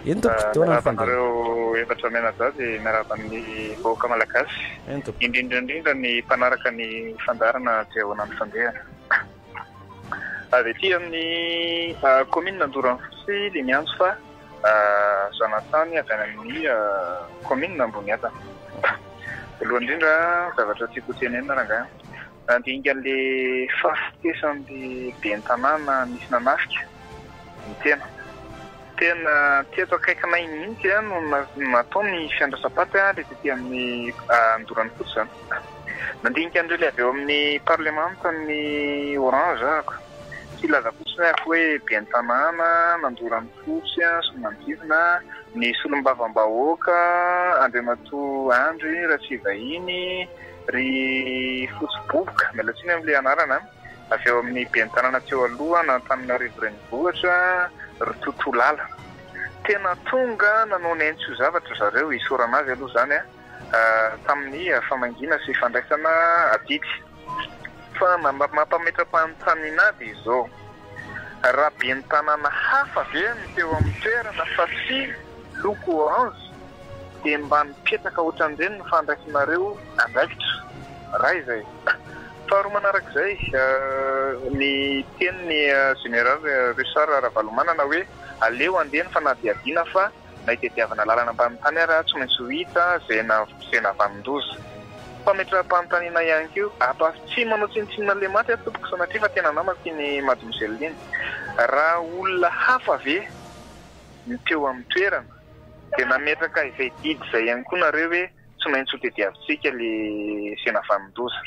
Eny tompoko, taona ny Miarahaba anareo efatra mianadahy dia miarahaba ny vahoaka malagasy. Eny tompoko. Indrindra indrindra ny mpanaraka ny fandaharana dia ahoana ny fandehany. Avy aty amin'ny commune Andoranfotsy ilay miantso fa zanatany avy any amin'ny commune Amboniadana. Voalohany indrindra zavatra tiako ho tenenina rangahy, nandinika an'ilay fahafatesan'ilay ben'ny tanàna nisy nanafika ny tena. Tena teto akaikinay mihitsy no natao ny fiandrasam-paty ilay tety amin'ny Andoranfotsy izany. Nandinika an'ireo ilay avy eo amin'ny parlemantan'ny Orange ahako. Tsy hilaza fotsiny aho hoe ben'ny tanàna, nandora ny fotsy sy ny manodidina, ny solombavambahoaka Andriamatoa Andry Ratsivahiny, ry Fotsy Boboka, miala tsiny amin'ilay anarana, avy eo amin'ny ben'ny tanàna teo aloha an'Antananarivo Renivohitra, ry Totolala. Tena tonga nanao ny ainy tsy ho zavatra zareo, isaorana azy aloha izany an! tamin'ny famangiana sy fandraisana adidy. Fa mampametra-panontaniana ahy dia izao, raha ben'ny tanàna hafa ve no teo amin'ny toerana fa tsy loko orange dia mba nipetraka ohatran'ireny ny fandraisanareo andraikitra? Raha izay. Faharoa manarak'izay, ny tenin'ny Général Richard Ravalomanana hoe aleo handeha ny fanadihadiana fa Na itediavana lalana ambanin'ny tany ara tsy maintsy ho hita izay izay nahavanon-doza. Fametraham-panontaniana ihany koa, apa tsy manao tsinontsinona an'ilay maty aho tompoko sanatria fa tena namako iny mademoiselle iny. Raha olona hafa ve no teo amin'ny toerana dia nametraka izay didy izay ihany koa nareo hoe tsy maintsy ho tediavintsika ilay izay nahavanon-doza.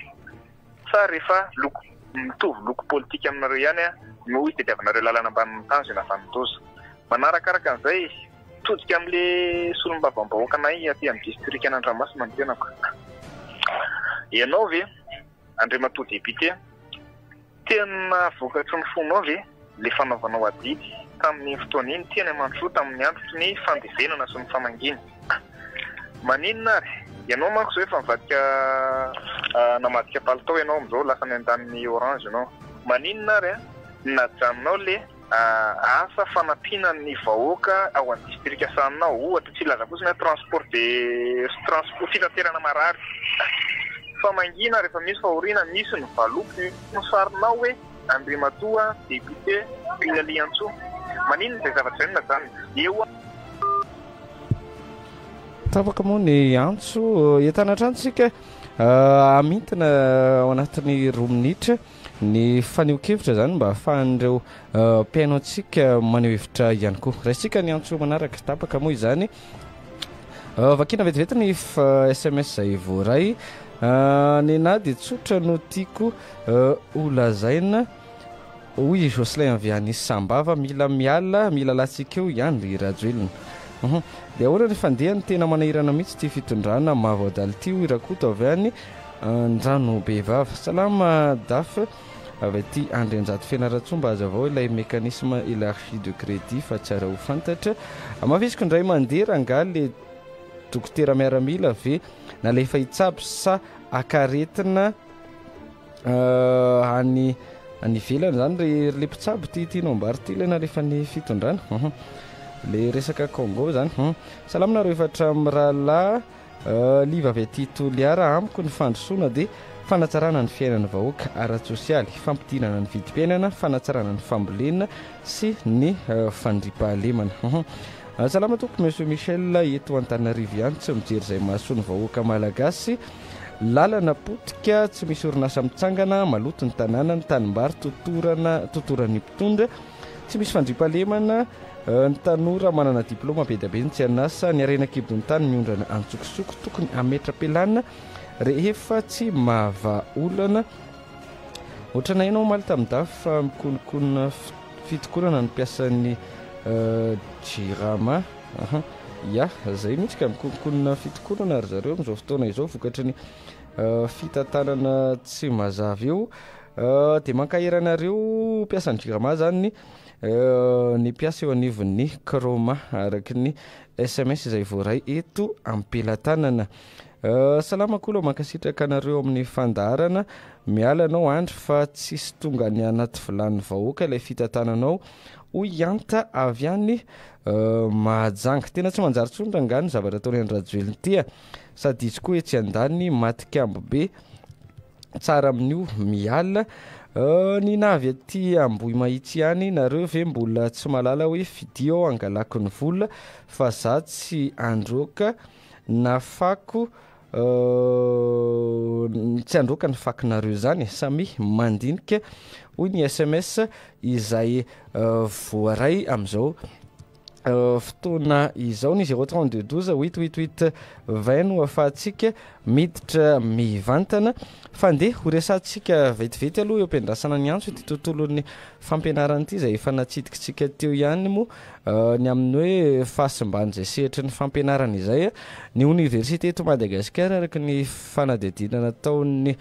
Sa rehefa loko mitovy loko politika aminareo ihany. no hitadiavanareo lalana ambanin'ny tany izay nahavanon-doza. Manarakaraka an'izay, mitodika amin'ilay solombavambahoakanay aty amin'ny distrikan'Andramasina ny tenako. Ianao ve, Andriamatoa Député, Tena vokatry ny fonao ve le fanaovanao adidy tamin'iny fotoana iny teny Amandrosoa tamin'ny androtry ny fandevenana sy ny famangiana? Maninona ary? Ianao manko izao efa nivadika namadika palitao ianao amin'izao lasa any andanin'ny orange ianao. Maninona ary no najanonao le asa fanampiana ny vahoaka ao amin'ny distrika sahaninao, ohatra, tsy hilaza fotsiny hoe transport de transport fitaterana marary fa mangina rehefa misy fahoriana, misy ny valopy, misy ny sarinao hoe Andriamatoa député Lalihantsoa. Maninona izay zavatra izay no najanona? Eo. Tapaka moa ny antso. Entana hatrany isika hamintina ao anatin'ny roa minitra. Ny fanehoan-kevitra izany mba ahafahan'ireo mpihaino antsika maneho hevitra ihany koa. Raisintsika ny antso manaraka, tapaka moa izany. Vakina vetivety ny sms izay voaray. Nenà dia tsotra no tiako ho lazaina. Hoy i Jocelyn avy any Sambava, mila miala, mila latsika eo ihany ry Rajoelina. Hum. Dia ahoana ny fandehany, tena manahirana mihitsy ity fitondrana mavo adala ity, hoy Rakoto avy any Andranobevava. Salama Daf, avy aty Andrianjato Fianarantsoa, mba hazavao ilay mécanisme élargi de crédit fa tsara ho fantatra. Hamafisiko indray mandeha rangahy le dokotera miaramila ve nalefa hitsabo sa akaretina Any any ivelany zany ry le mpitsabo ty tianao ambara ty le nalefan'ny fitondrana. Le resaka Congo zany. Salama nareo efatra mirahalahy. Liva avy aty Toliara. Amiko ny fandrosoana dia fanatsarana ny fiainan'ny vahoaka ara-tsosialy, fampidinana ny vidim-piainana, fanatsarana ny fambolena sy ny fandriampahalemana. Salama tompoko Monsieur Michel eto Antananarivo ihany tsy mijery izay mahasoa ny vahoaka malagasy. Lalana potika, tsy misy orinasa mitsangana, maloto ny tanàna, ny tanimbary totorana totoran'ny mpitondra, tsy misy fandriampahalemana, ny tanora manana diplaoma be dia be no tsy an'asa, ny harena an-kibon'ny tany miondrana antsokosoko, tokony hametra-pialana rehefa tsy mahavaha olana. Ohatran'ny naheno aho omaly tamin'ny DAF fa mikonokonona fitokonana ny mpiasan'ny Jirama. Aha. Ya, zay mihitsy ka mikononkonona fitokonana ry zareo amin'izao fotoana izao vokatry ny fitantanana tsy mazava eo. Dia mankahery anareo mpiasan'ny Jirama zany ny ny mpiasa eo anivon'ny Chroma araka ny sms izay voaray eto am-pelatanana. Salama Kolo, mankasitraka anareo amin'ny fandaharana. Miala anao Andry fa tsisy tonga any anaty vilanin'ny vahoaka ilay fitantananao. Hoy i Anta avy any Mahajanga. Tena tsy manjary intsony rangahy ny zavatra ataon'i Andry Rajoelina ity a! Sady izy koa etsy andaniny matin-kambo be tsara amin'io miala. Ny navy aty Ambohimahitsy ihany, nareo ve mbola tsy mahalala hoe fidio aho hangalako ny vola fa za tsy handroaka na fako Tsy handroaka ny fakinareo izany e, samia mandinika hoy ny sms izay voaray amin'izao fotoana izao. Ny zéro 32 12 huit huit huit 20 no ahafahantsika miditra mivantana. Fa ndeha ho resahantsika vetivety aloha eo am-piandrasana ny antso ity tontolon'ny fampianarana ity izay efa natsidikitsika teo ihany moa Ny amin'ny hoe fahasimban'izay sehatry ny fampianarana izay, ny oniversite eto Madagasikara araka ny fanadihadiana nataon'ny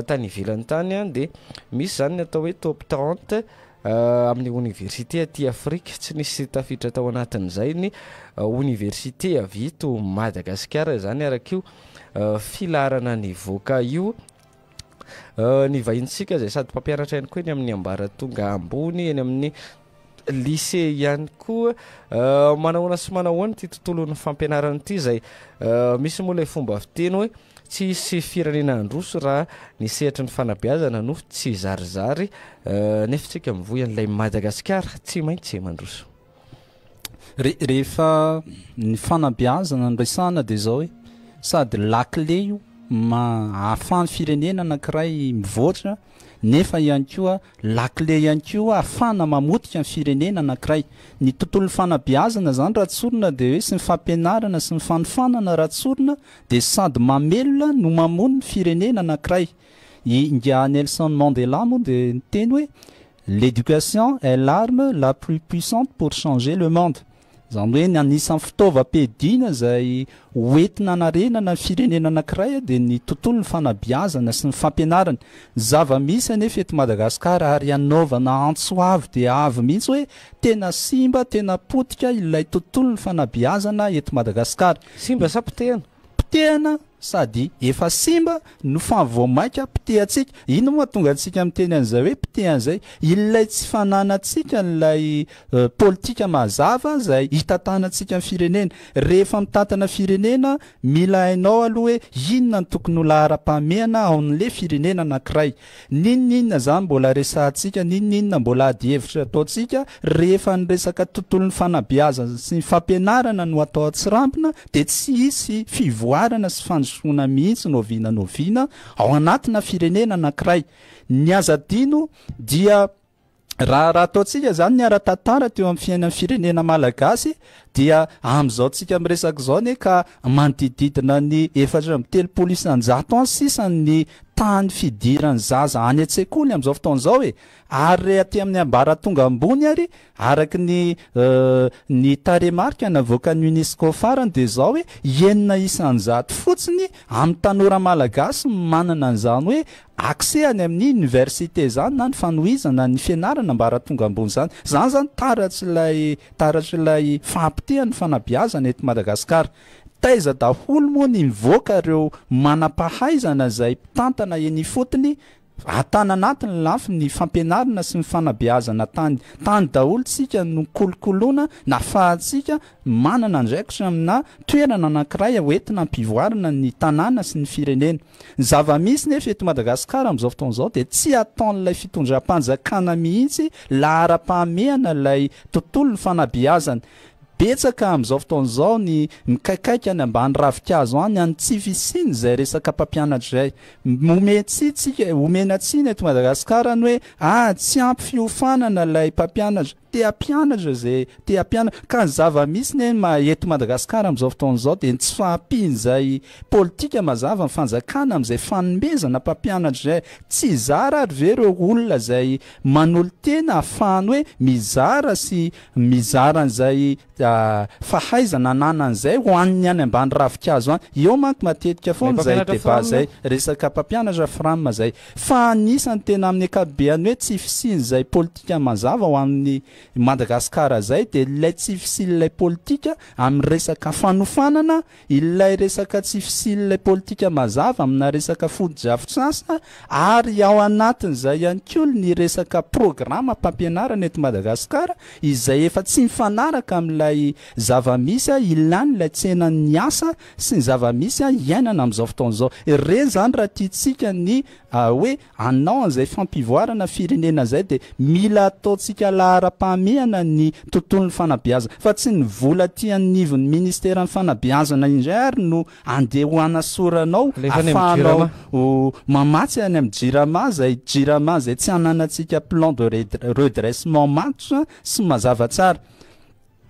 tany ivelany tany dia misy izany ny atao hoe top 30 amin'ny oniversite aty Afrika, tsy nisy tafiditra tao anatin'izay ny oniversite avy eto Madagasikara izany araka io filaharana nivoaka io. Ny vahintsika izay sady mpampianatra ihany koa eny amin'ny ambaratonga ambony, eny amin'ny lycée ihany koa. Manahoana sy manahoana ity tontolon'ny fampianarana ity izay misy moa ilay fomba fiteny hoe tsy hisy firenena handroso raha ny sehatry ny fanabeazana no tsy zarizary nefa isika mivoy an'ilay Madagasikara tsy maintsy mandroso. Rehefa ny fanabeazana no resahana dia izao hoe sady lakile io ma ahafahan'ny firenena anankiray mivoatra nefa ihany koa lakile ihany koa ahafahana mamotika ny firenena anankiray. Ny tontolon'ny fanabeazana izany raha tsorina dia hoe sy ny fampianarana sy ny fanofanana raha tsorina dia sady mamelona no mamono ny firenena anankiray. I Ingahy Nelson Mandela moa dia niteny hoe. L'éducation est l'arme la plus puissante pour changer le monde. Izany hoe ny anisan'ny fitaovam-piadiana izay hoentina hanarenana ny firenena anankiray dia ny tontolon'ny fanabeazana sy ny fampianarana. Ny zava-misy anefa eto Madagasikara ary hanaovana antso avo dia avo mihitsy hoe tena simba, tena potika ilay tontolon'ny fanabeazana eto Madagasikara. Simba sa potehana? Potehana sady efa simba no fa vao mainka potehantsika. Inona moa mahatonga antsika miteny an'izay hoe potehana izay? Ilay tsy fananantsika an'ilay politika mazava izay hitantanantsika ny firenena. Rehefa mitantana firenena, mila hainao aloha hoe inona no tokony ho laharam-pahamehana ao amin'ilay firenena anankiray. N'inon'inona izany mbola resahantsika, n'inon'inona mbola adihevitra ataontsika, rehefa ny resaka tontolon'ny fanabeazana sy ny fampianarana no atao an-tsirambina dia tsy hisy fivoarana sy fandrosoana mihitsy n'oviana n'oviana ao anatina firenena anankiray. Ny aza adino dia Raha raha ataontsika izany ny ara-tantara teo amin'ny fiainan'ny firenena malagasy dia amin'izao tsika miresaka izao anie ka manodididina ny 34% any sisa ny tany fidiran'ny zaza any an-tsekoly amin'izao fotoana izao e! Ary aty amin'ny ambaratonga ambony ary araka ny ny tarehimarika navoakan'ny Unesco farany dia izao hoe 6% fotsiny amin'ny tanora malagasy manana an'izany hoe Accès any amin'ny université zany na ny fanohizana ny fianarana ambaratonga ambony zany. Zany zany taratr'ilay taratr'ilay fahapotehan'ny fanabeazana eto Madagasikara. Taiza daholo moa ny mivoaka ireo manam-pahaizana izay mpitantana eny ifotony atana anaty ny lafiny fampianarana sy ny fanabeazana tany tany daholo tsika no kolokoloana nafahantsika manana andraikitra amina toerana anankiray hoentina hampivoarana ny tanàna sy ny firenena. Ny zava-misy nefa eto Madagasikara amin'izao fotoana izao dia tsy ataon'ilay fitondram-panjakana mihitsy laharam-pahamehana ilay tontolon'ny fanabeazana. Betsaka amin'izao fotoana izao ny mikaikaika any ambany ravinkazo any any tsy fisian'izay resaka mpampianatra izay. Omen-tsika, omena tsiny eto Madagasikara ny hoe ah tsy ampy fiofanana ilay mpampianatra. Te hampianatra izay te hampianatra. Ka ny zava-misy ne ma eto Madagasikara amin'izao fotoana izao dia ny tsy fahampian'izay politika mazava ny fanjakana amin'izay fanomezana mpampianatra izay. Tsy zara ary ve ireo olona izay manolo-tena ahafahany hoe mizara sy mizara an'izay fahaizana ananany izay ho an'ny any ambany ravinkazo any. Eo manko matetika foana izay débat izay, resaka mpampianatra fram izay. Fa anisan'ny tena amin'ny ankapobeany hoe tsy fisian'izay politika mazava ho an'i Madagasikara izay dia ilay tsy fisian'ilay politika amin'ny resaka fanofanana, ilay resaka tsy fisian'ilay politika mazava amina resaka fotodrafitrasa ary ao anatin'izay ihany koa ny resaka programam-pampianarana eto Madagasikara izay efa tsy mifanaraka amin'ilay zava-misy ilan'ilay tsenan'ny asa sy ny zava-misy iainana amin'izao fotoana izao. Ireny izany raha tiantsika ny hoe hanao an'izay fampivoarana firenena izay dia mila ataontsika laharam-pahamehana ny tontolon'ny fanabeazana fa tsy ny vola aty anivon'ny ministeran'ny fanabeazana indray ary no andeha ho anasoranao afahanao mamatsy any amin'ny jirama izay jirama izay tsy ananantsika plan de redressement matotra sy mazava tsara.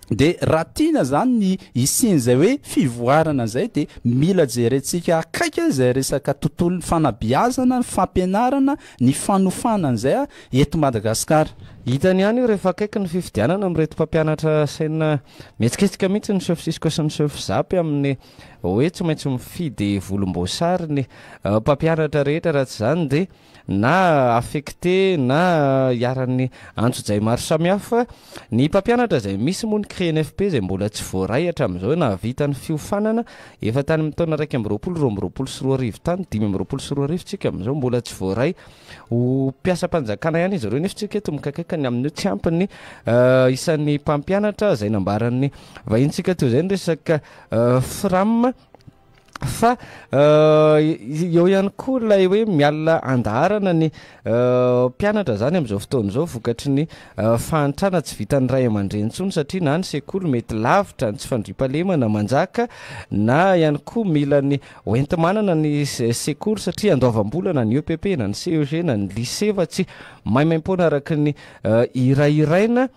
Dia raha tiana izany ny hisian'izay hoe fivoarana izay dia mila jerentsika akaiky izay resaka tontolon'ny fanabeazana, ny fampianarana, ny fanofanana izay eto Madagasikara. Hitany ihany io rehefa akaiky ny fifidianana amin'ireto mpampianatra saina mihetsiketsika mihitsy ny chef Cisco sy ny chef Zap amin'ny hoe tsy maintsy mifidy volomboasary ny mpampianatra rehetra raha tsy izany dia na affecté na iharan'ny antsojay maro samihafa ny mpampianatra izay misy moa ny CRENFP izay mbola tsy voaray hatramin'izao nahavita ny fiofanana efa tany amin'ny taona 2021 2022 tany 2025 tsika amin'izao mbola tsy voaray ho mpiasam-panjakana ihany izy ireo nefa tsika eto mikaikaika ny amin'io tsy ampy ny eh, isan'ny mpampianatra izay nambaran'ny vahintsika teo izay ny resaka eh, fram Fa eo ihany koa ilay hoe mialona andaharana ny mpianatra izany amin'izao fotoana izao vokatry ny fahantrana tsy vitan'ny ray aman-dreny intsony satria na ny sekoly mety lavitra, ny tsy fandriampahalemana manjaka na ihany koa mila ny hoenti-manana ny sekoly satria andoavam-bola na ny EPP na ny CEG na ny lycée fa tsy maimaimpoana araka ny hirahiraina.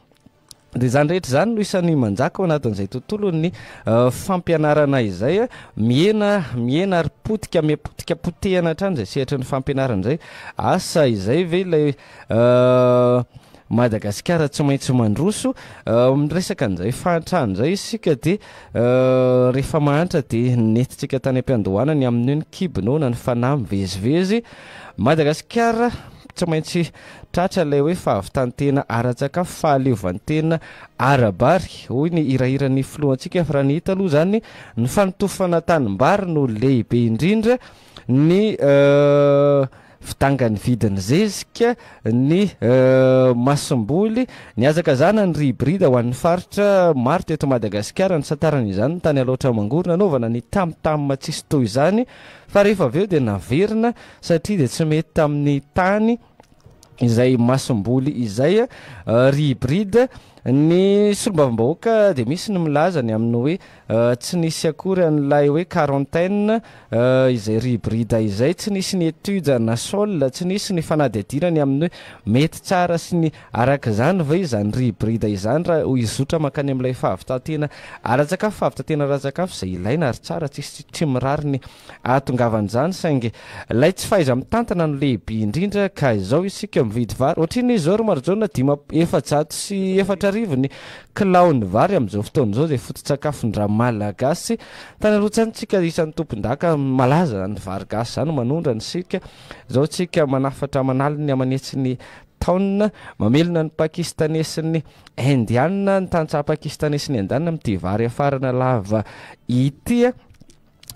Dia izany rehetra izany no isan'ny manjaka ao anatin'izay tontolon'ny fampianarana izay. Mihena, mihena ary potika, miha-potika, potehana hatrany izay sehatry ny fampianarana izay. Asa izay ve ilay Madagasikara tsy maintsy mandroso. Miresaka an'izay fahantrana izay isika dia rehefa mahantra dia nentintsika tany am-piandohana ny amin'ny hoe ny kibo noana, ny fanahy mivezivezy. Madagasikara tsy maintsy tratra ilay hoe fahavitan-tena ara-tsakafo, fahaleovantena ara-bary, hoy ny hirahiran'ny filohantsika fa raha ny hita aloha izany ny fanotofana tanimbary no lehibe indrindra, ny fidangan'ny vidin'ny zezika, ny masomboly, nihazakazahana ny riz hybride ho an'ny faritra maro teto Madagasikara, nisantarana izany ny tany Alaotra Mangoro nanaovana ny tam tam tsisy toy izany fa rehefa avy eo dia naverina satria dia tsy mety tamin'ny tany izay masomboly izay riz hybride. Ny solombavambahoaka dia misy ny milaza ny amin'ny hoe tsy nisy akory an'ilay hoe quarantaine izay riz hybride izay, tsy nisy ny étude na sol, tsy nisy ny fanadihadiana ny amin'ny hoe mety tsara sy ny araka izany ve izany riz hybride izany raha hizotra mankany amin'ilay fahavitan-tena ara-tsakafo, fahavitan-tena ara-tsakafo izay ilaina ary tsara, tsisy tsy mirary ny ahatongavan'izany saingy ilay tsy fahaiza-mitantana no lehibe indrindra ka izao isika mividy vary ohatrinona izy izao ry Marijaona dima 4400 ny kilaon'ny vary amin'izao fotoana izao izay foto-tsakafon-dRamalagasy tany aloha tsany tsika isan'ny tompon-daka malaza ny vary gasy izany manondrana isika izao tsika manafatra aman'aliny aman'hetsiny taonina mamelona ny pakistaney sy ny indiana ny tantsaha pakistaney sy ny indiana amin'ity vary afarana lava ity.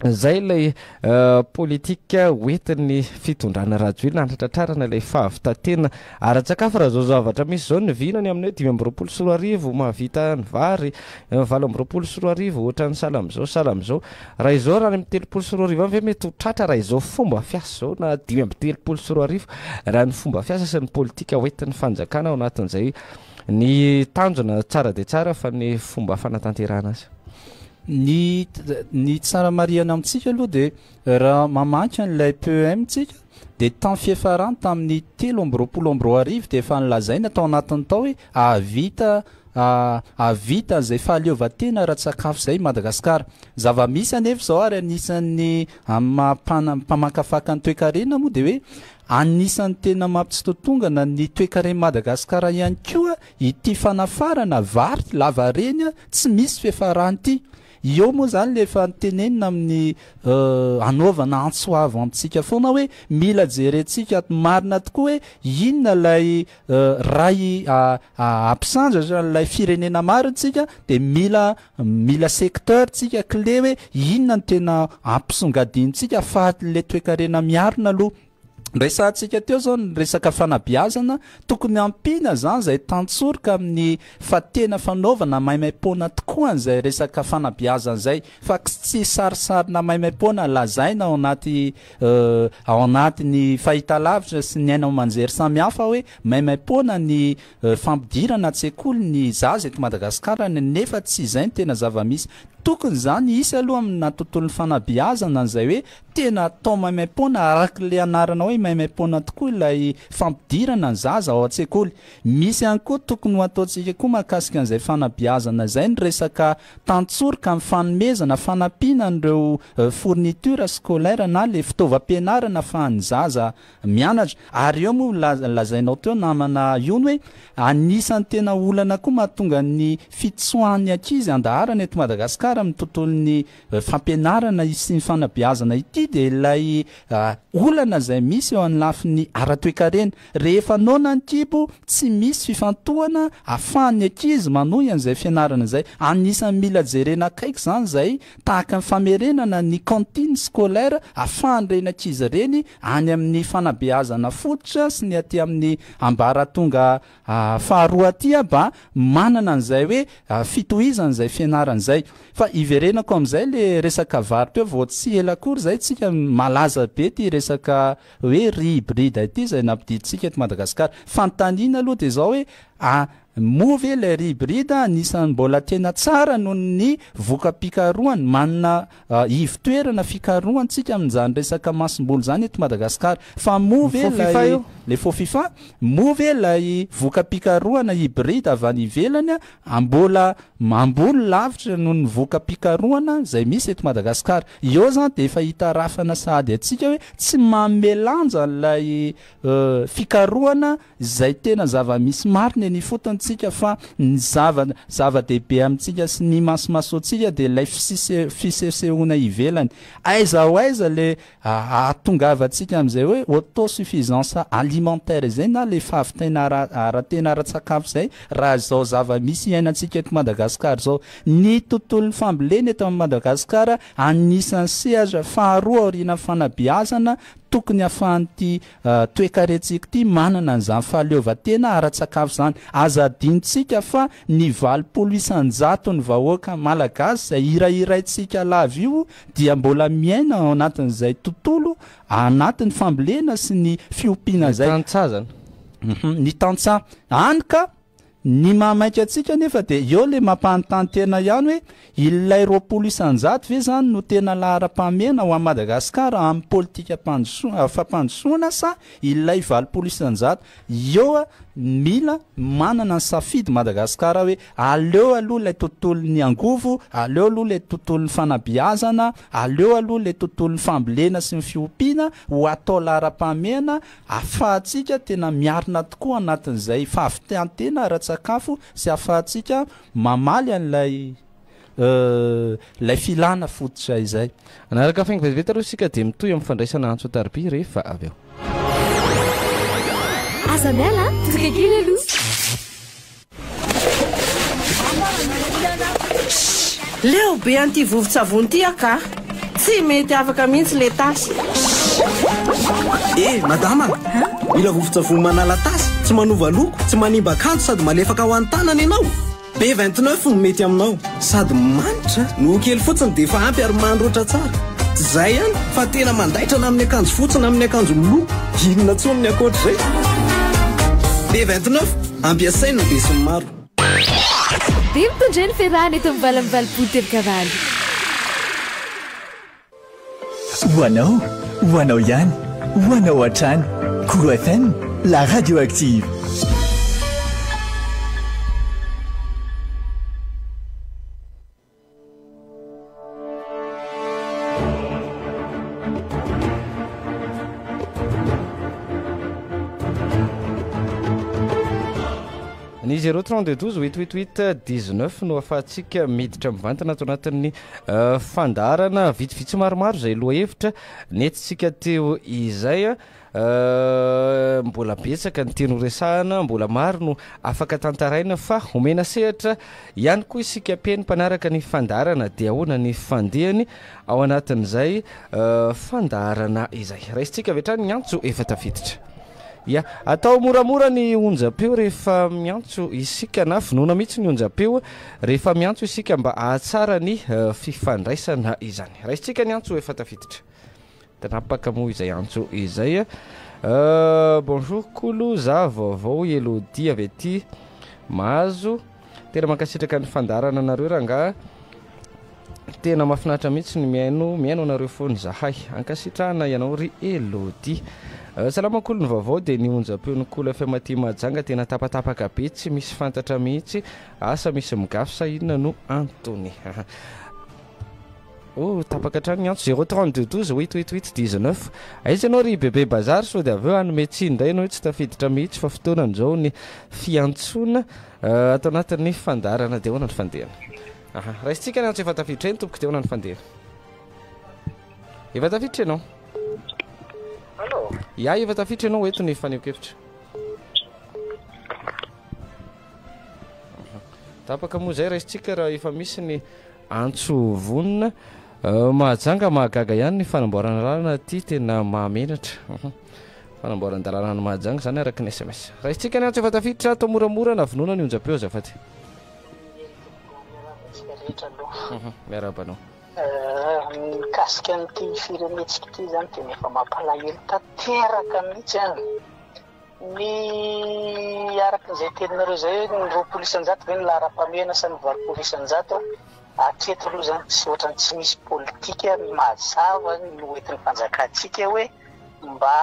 Izay ilay politika hoentin'ny fitondrana Rajoelina hanatratrarana ilay fahavitan-tena ara-tsakafo. Raha izao zavatra misy izao ny vinany amin'ny hoe 2025 mahavita ny vary, 2028 ohatran'ny sahala amin'izao sahala amin'izao. Raha izao raha any amin'ny 2030 any ve mety ho tratra raha izao fomba fiasa izao na 2035 raha ny fomba fiasa sy ny politika hoentin'ny fanjakana ao anatin'izay ny tanjona tsara dia tsara fa ny fomba fanatanterahana azy. Ny ny tsara marihana amintsika aloha dia raha mamaky an'ilay PEM tsika dia tamin'ny fiafarany tamin'ny 2023 dia efa nolazaina tao anatiny tao hoe hahavita hahavita an'izay fahaleovantena ara-tsakafo izay i Madagasikara. Zava-misy anefa izao ary anisan'ny amin'ny maha mpana- mpamakafaka ny toekarena moa dia hoe anisan'ny tena mampitsitotongana ny toekaren'i Madagasikara ihany koa Ity fanafarana vary lavareny tsy misy fiafarany ity. Eo moa izany le efa notenenina amin'ny anaovana antso avo amintsika foana hoe mila jerentsika marina tokoa hoe inona ilay ray hampisandratra an'ilay firenena marina tsika dia mila mila secteur tsika clé hoe inona no tena ampisongadintsika fa le toekarena miarina aloha. Resahantsika teo zao ny resaka fanabeazana, tokony ampiana zany zay tantsoroka amin'ny fa tena fanaovana maimaimpoana tokoa an'izay resaka fanabeazana zay fa tsy sarisarina maimaimpoana lazaina ao anaty ao anatin'ny fahitalavitra sy ny haino aman-jery samihafa hoe maimaimpoana ny fampidirana an-tsekoly ny zaza eto Madagasikara nefa tsy izay no tena zava-misy. Tokony izany hisy aloha amina tontolon'ny fanabeazana an'izay hoe tena atao maimaimpoana araka ilay anarana hoe maimaimpoana tokoa ilay fampidirana ny zaza ao an-tsekoly. Misy ihany koa tokony ho ataontsika koa mahakasika an'izay fanabeazana izay ny resaka tantsoroka amin'ny fanomezana fanampiana an'ireo fourniture scolaire na ilay fitaovam-pianarana afahan'ny zaza mianatra. Ary eo moa lazainao teo namana Yono hoe anisan'ny tena olana koa mahatonga ny fitsoahan'ny ankizy andaharana eto Madagasikara amin'ny tontolon'ny fampianarana sy ny fanabeazana ity dia ilay olana izay misy eo amin'ny lafiny ara-toekarena. Rehefa noana ny kibo, tsy misy fifantohana ahafahan'ny ankizy manohy an'izay fianarana izay. Anisan'ny mila jerena akaiky izany izay tahaka ny famerenana ny cantine scolaire ahafahan'ireny ankizy ireny any amin'ny fanabeazana fototra sy ny aty amin'ny ambaratonga faharoa aty mba manana an'izay hoe fitohizana izay fianarana izay. Fa hiverenako amin'izay le resaka vary teo vao tsy ela akory izay tsika malaza be ity resaka hoe riz hybride ity izay nampidintsika eto Madagasikara. Fanontaniana aloha dia izao hoe. Moa ve ilay riz hybride anisan'ny mbola tena tsara noho ny voka-pikarohana? Manana ivo-toerana fikarohana tsika amin'izany resaka masomboly izany eto Madagasikara. Fa moa ve ilay ilay Fofifa? Moa ve ilay voka-pikarohana hybride avy any ivelany mbola ambony lavitra noho ny voka-pikarohana izay misy eto Madagasikara? Eo izany dia efa hitarafana sahady antsika hoe tsy manome lanja an'ilay fikarohana izay tena zava-misy marina eny ifotony tsika fa ny zava zava-dehibe amintsika sy ny imasomasoantsika dia ilay fisise fisehosehoana ivelany. Aiza ho aiza le ahatongavantsika amin'izay hoe autosuffisance alimentaire izay na le fahavitaina ara ara-tena ara-tsakafo izay raha izao zava-misy iainantsika eto Madagasikara izao. Ny tontolon'ny fambolena eto amin'i Madagasikara anisan'ny sehatra faharoa aorianan'ny fanabeazana tokony ahafahan'ity toekarentsika ity manana an'izany fahaleovantena ara-tsakafo izany. Aza adinontsika fa ny 80 isan-jaton'ny vahoaka malagasy izay hirahiraintsika lava io dia mbola miaina ao anatin'izay tontolo anatin'ny fambolena sy ny fiompiana izay. Ny tantsaha izany. Ny tantsaha. Hany ka Ny mahamaika antsika anefa dia eo ilay mampanontany tena ihany hoe ilay 20% ve izany no tena laharam-pahamehana ho an'i Madagasikara amin'ny politikam-pandrosoana, fampandrosoana sa ilay 80%? Eo mila manana ny safidy Madagasikara hoe aleo aloha ilay tontolon'ny angovo, aleo aloha ilay tontolon'ny fanabeazana, aleo aloha ilay tontolon'ny fambolena sy ny fiompiana ho atao laharam-pahamehana Ahafahantsika tena miarina tokoa anatin'izay fahavitan-tena ara-tsakafo sy ahafahantsika mamaly an'ilay ilay filana fototra izay. Hanaraka faingo vetivety aloha isika dia mitohy amin'ny fandraisana antso an-tariby rehefa avy eo. Aza miala a! Tonga kely aloha. Leo be an'ity vovon-tsavony ity aho ka! Tsy mety afaka mihitsy le tasy. Eh madama a! Mila vovon-tsavony manala tasy, tsy manova loko, tsy manimba akanjo sady malefaka ho an'ny tanana ianao? B29 no mety aminao. Sady manitra no kely fotsiny dia efa ampy ary mandroatra tsara. Tsy izay ihany fa tena mandaitra na amin'ny akanjo fotsy na amin'ny akanjo miloko. Inona intsony ny ankoatr'izay? B29, ampiasaina ny besinimaro. Dia mitondra ny fiarahana eto amin'ny 88 teboka valo. Ho anao, ho anao ihany, ho anao hatrany. Kolo FM, la radio active. Ny zéro 32 12 huit huit huit 19 no ahafahantsika miditra mivantana ato anatin'ny Fandaharana vitsivitsy maromaro izay lohahevitra nentintsika teo izay. Mbola betsaka ny tiany horesahana, mbola maro no afaka tantaraina fa omena sehatra ihany koa isika mpiheno mpanaraka ny fandaharana dia ahoana ny fandehany ao anatin'izay fandaharana izay. Raisintsika avy hatrany ny antso efa tafiditra. Ya, atao moramora ny onjam-peo rehefa miantso isika na vonoina mihitsy ny onjam-peo rehefa miantso isika mba hahatsara ny fifandraisana izany. Raisintsika ny antso efa tafiditra. Tapaka moa izay antso izay. Bonjour Kolo, za vaovao Elodie avy aty Mahazo. Tena mankasitraka ny fandaharana anareo rangaha. Tena mahafinaritra mihitsy ny mihaino mihaino anareo foana izahay. Ankasitrahana ianao ry Elodie. Salama Kolo, ny vaovao dia ny onjam-peon'ny Kolo FM aty Mahajanga tena tapatapaka be tsy misy fantatra mihitsy. Asa misy migafy sa inona no antony. Oh, tapaka hatrany ny antso 0 32 12 8 8 8 19. Aiza ianao ry bebe bazary sao dia avy eo hanome tsiny indray ianao hoe tsy tafiditra mihitsy fa fotoanany izao ny fiantsoana ato anatin'ny fandaharana dia ahoana ny fandehany. Aha, raisintsika ny antso efa tafiditra eny tompoko dia ahoana ny fandehany. Efa tafiditra ianao. Allô? Ya, efa tafiditra ianao eto ny fanehoan-kevitra. Tapaka moa izay raisintsika raha efa misy ny antso vonona. Mahajanga mahagaga ihany ny fanamboarana lalana aty tena mahamenatra. Fanamboaran-dalàna any Mahajanga izany araka ny sms. Raisintsika ny antso efa tafiditra atao moramora na vonoina ny onjam-peo azafady. Miarahaba antsika rehetra aloha. Miarahaba anao. Ny mikasika an'ity firenentsika ity izany tena efa mampalahelo tanteraka mihitsy an. Ny araka izay teninareo izay hoe ny 20% ve ny laharam-pahamehana sa ny 80%, hatreto aloha izany tsy ohatran'ny tsy misy politika mazava no entin'ny fanjakantsika hoe mba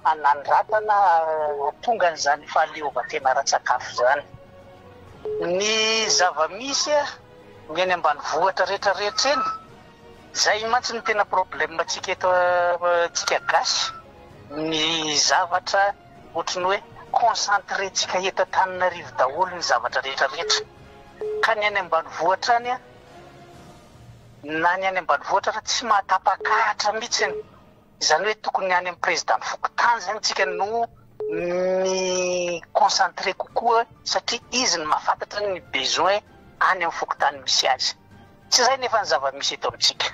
hanandratana hahatonga an'izany fahaleovantena ara-tsakafo izany. Ny zava-misy ny any ambanivohitra rehetra rehetra eny, izay mantsy no tena problème ntsika eto tsika gasy, ny zavatra ohatry ny hoe concentré ntsika eto Antananarivo daholo ny zavatra rehetra rehetra, ka ny any ambanivohitra any na ny any ambanivohitra ary tsy mahatapakahatra mihitsiny. Izany hoe tokony any amin'ny président fokontany zany tsika no mi concentrer kokoa satria izy no mahafantatra ny besoin any amin'ny fokontany misy azy. Tsy izay nefa ny zava-misy eto amintsika.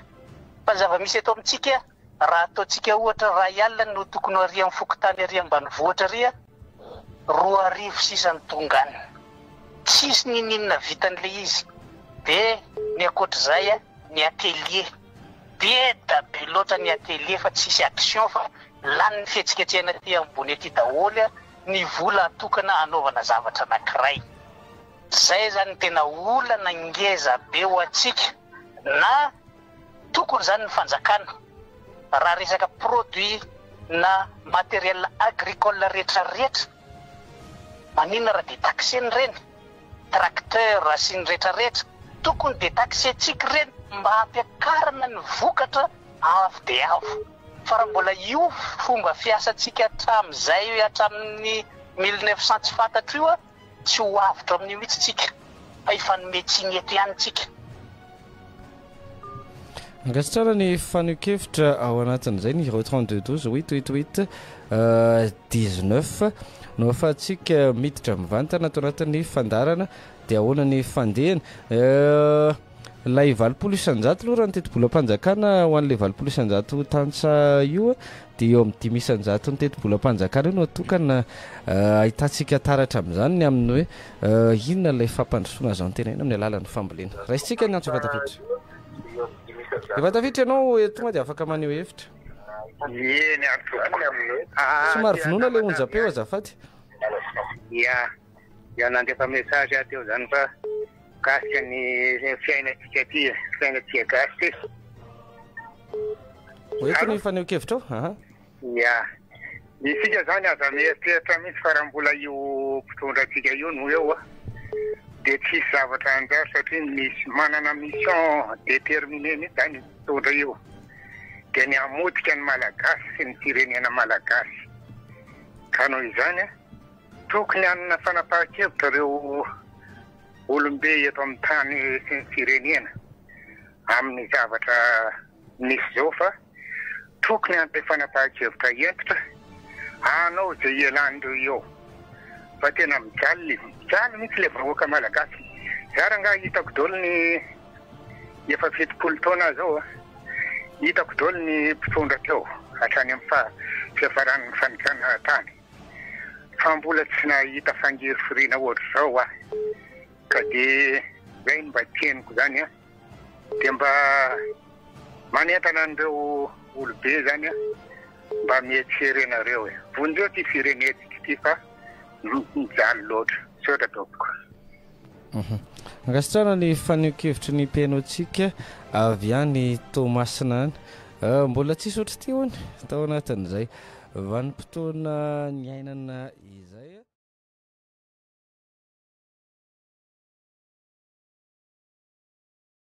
Fa ny zava-misy eto amintsika raha ataontsika ohatra iray alina no tokony ho ary amin'ny fokontany ary ambanivohitra ary, 2000 sisa no tonga any. Tsisy n'inon'inona vitan'ilay izy. Dia ny ankoatr'izay ny atelier. Beda be loatra ny atelier fa tsisy action fa lanin'ny fihetsiketsehana aty ambony aty daholo ny vola atokana hanaovana zavatra anakiray. Zay zany ny tena olana ngeza be ho antsika na tokony zany ny fanjakana raha resaka produit na materiel agricole rehetra rehetra maninona raha detaxena ireny? Tracteur sy ny rehetra rehetra, tokony detaxer-tsika ireny mba hampiakarana ny vokatra avo dia avo. Fa raha mbola io fomba fiasantsika hatramin'izay hatramin'ny 1900 tsy fantatro io, tsy ho avotra amin'io mihitsy tsika fa hifanome tsiny eto ihany tsika. Ankasitrahana ny fanehoan-kevitra ao anatin'izay ny 0 32 12 8 8 8 19 no ahafahantsika miditra mivantana ato anatin'ny fandaharana dia ahoana ny fandehany. Ilay 80% aloha raha ny tetibolam-panjakana ho an'ilay 80% tantsaha io dia eo amin'ny 5% ny tetibolam-panjakana io no atokana ahitantsika taratra amin'izany ny amin'ny hoe inona ilay fampandrosoana azo antenaina amin'ny alalan'ny fambolena. Raisintsika ny antso efa tafiditra. Efa tafiditra ianao eh, tonga dia afaka maneho hevitra. Eny ary tompoko. Somary vonoina ilay onjam-peo azafady. Ya, ya nandefa message aho teo zany fa mikasika ny fiainantsika aty e, fiainantsika gasy ty. Hoentiko ny fanehoan-kevitrao. Aha. Ya. Isika zany aza mieritreritra mihitsy fa raha mbola io mpitondra antsika io no eo dia tsy hisy zavatra hanjary satria misy manana mission déterminée mihitsy zany io mpitondra io dia ny hamotika ny Malagasy sy ny firenena Malagasy. Ka noho izany tokony hanana fanapahan-kevitra ireo olombe eto amin'ny tany sy ny firenena amin'ny zavatra misy izao fa tokony handray fanapahan-kevitra hentitra hanao izay hialan'ireo eo fa tena mijaly mijaly mihitsy ilay vahoaka malagasy. Za rangahy hitako daholo ny efa 70 taona aho izao a, hitako daholo ny mpitondra teo hatrany amin'ny faha fiafaran'ny fanjanahantany fa mbola tsy nahita fangirifiriana ohatr'izao aho ka dia izay no mba teniko izany a. Dia mba manentana an'ireo olobe zany aho mba mietsery anareo e. Vonjeo ty firenentsika ity fa mijaly loatra. Misaotra tompoko. Ankasitrahana ny fanehoan-kevitry ny mpihaino antsika avy any Toamasina any. Mbola tsisy ohatr'ity hono tao anatin'izay vanim-potoana niainana izay.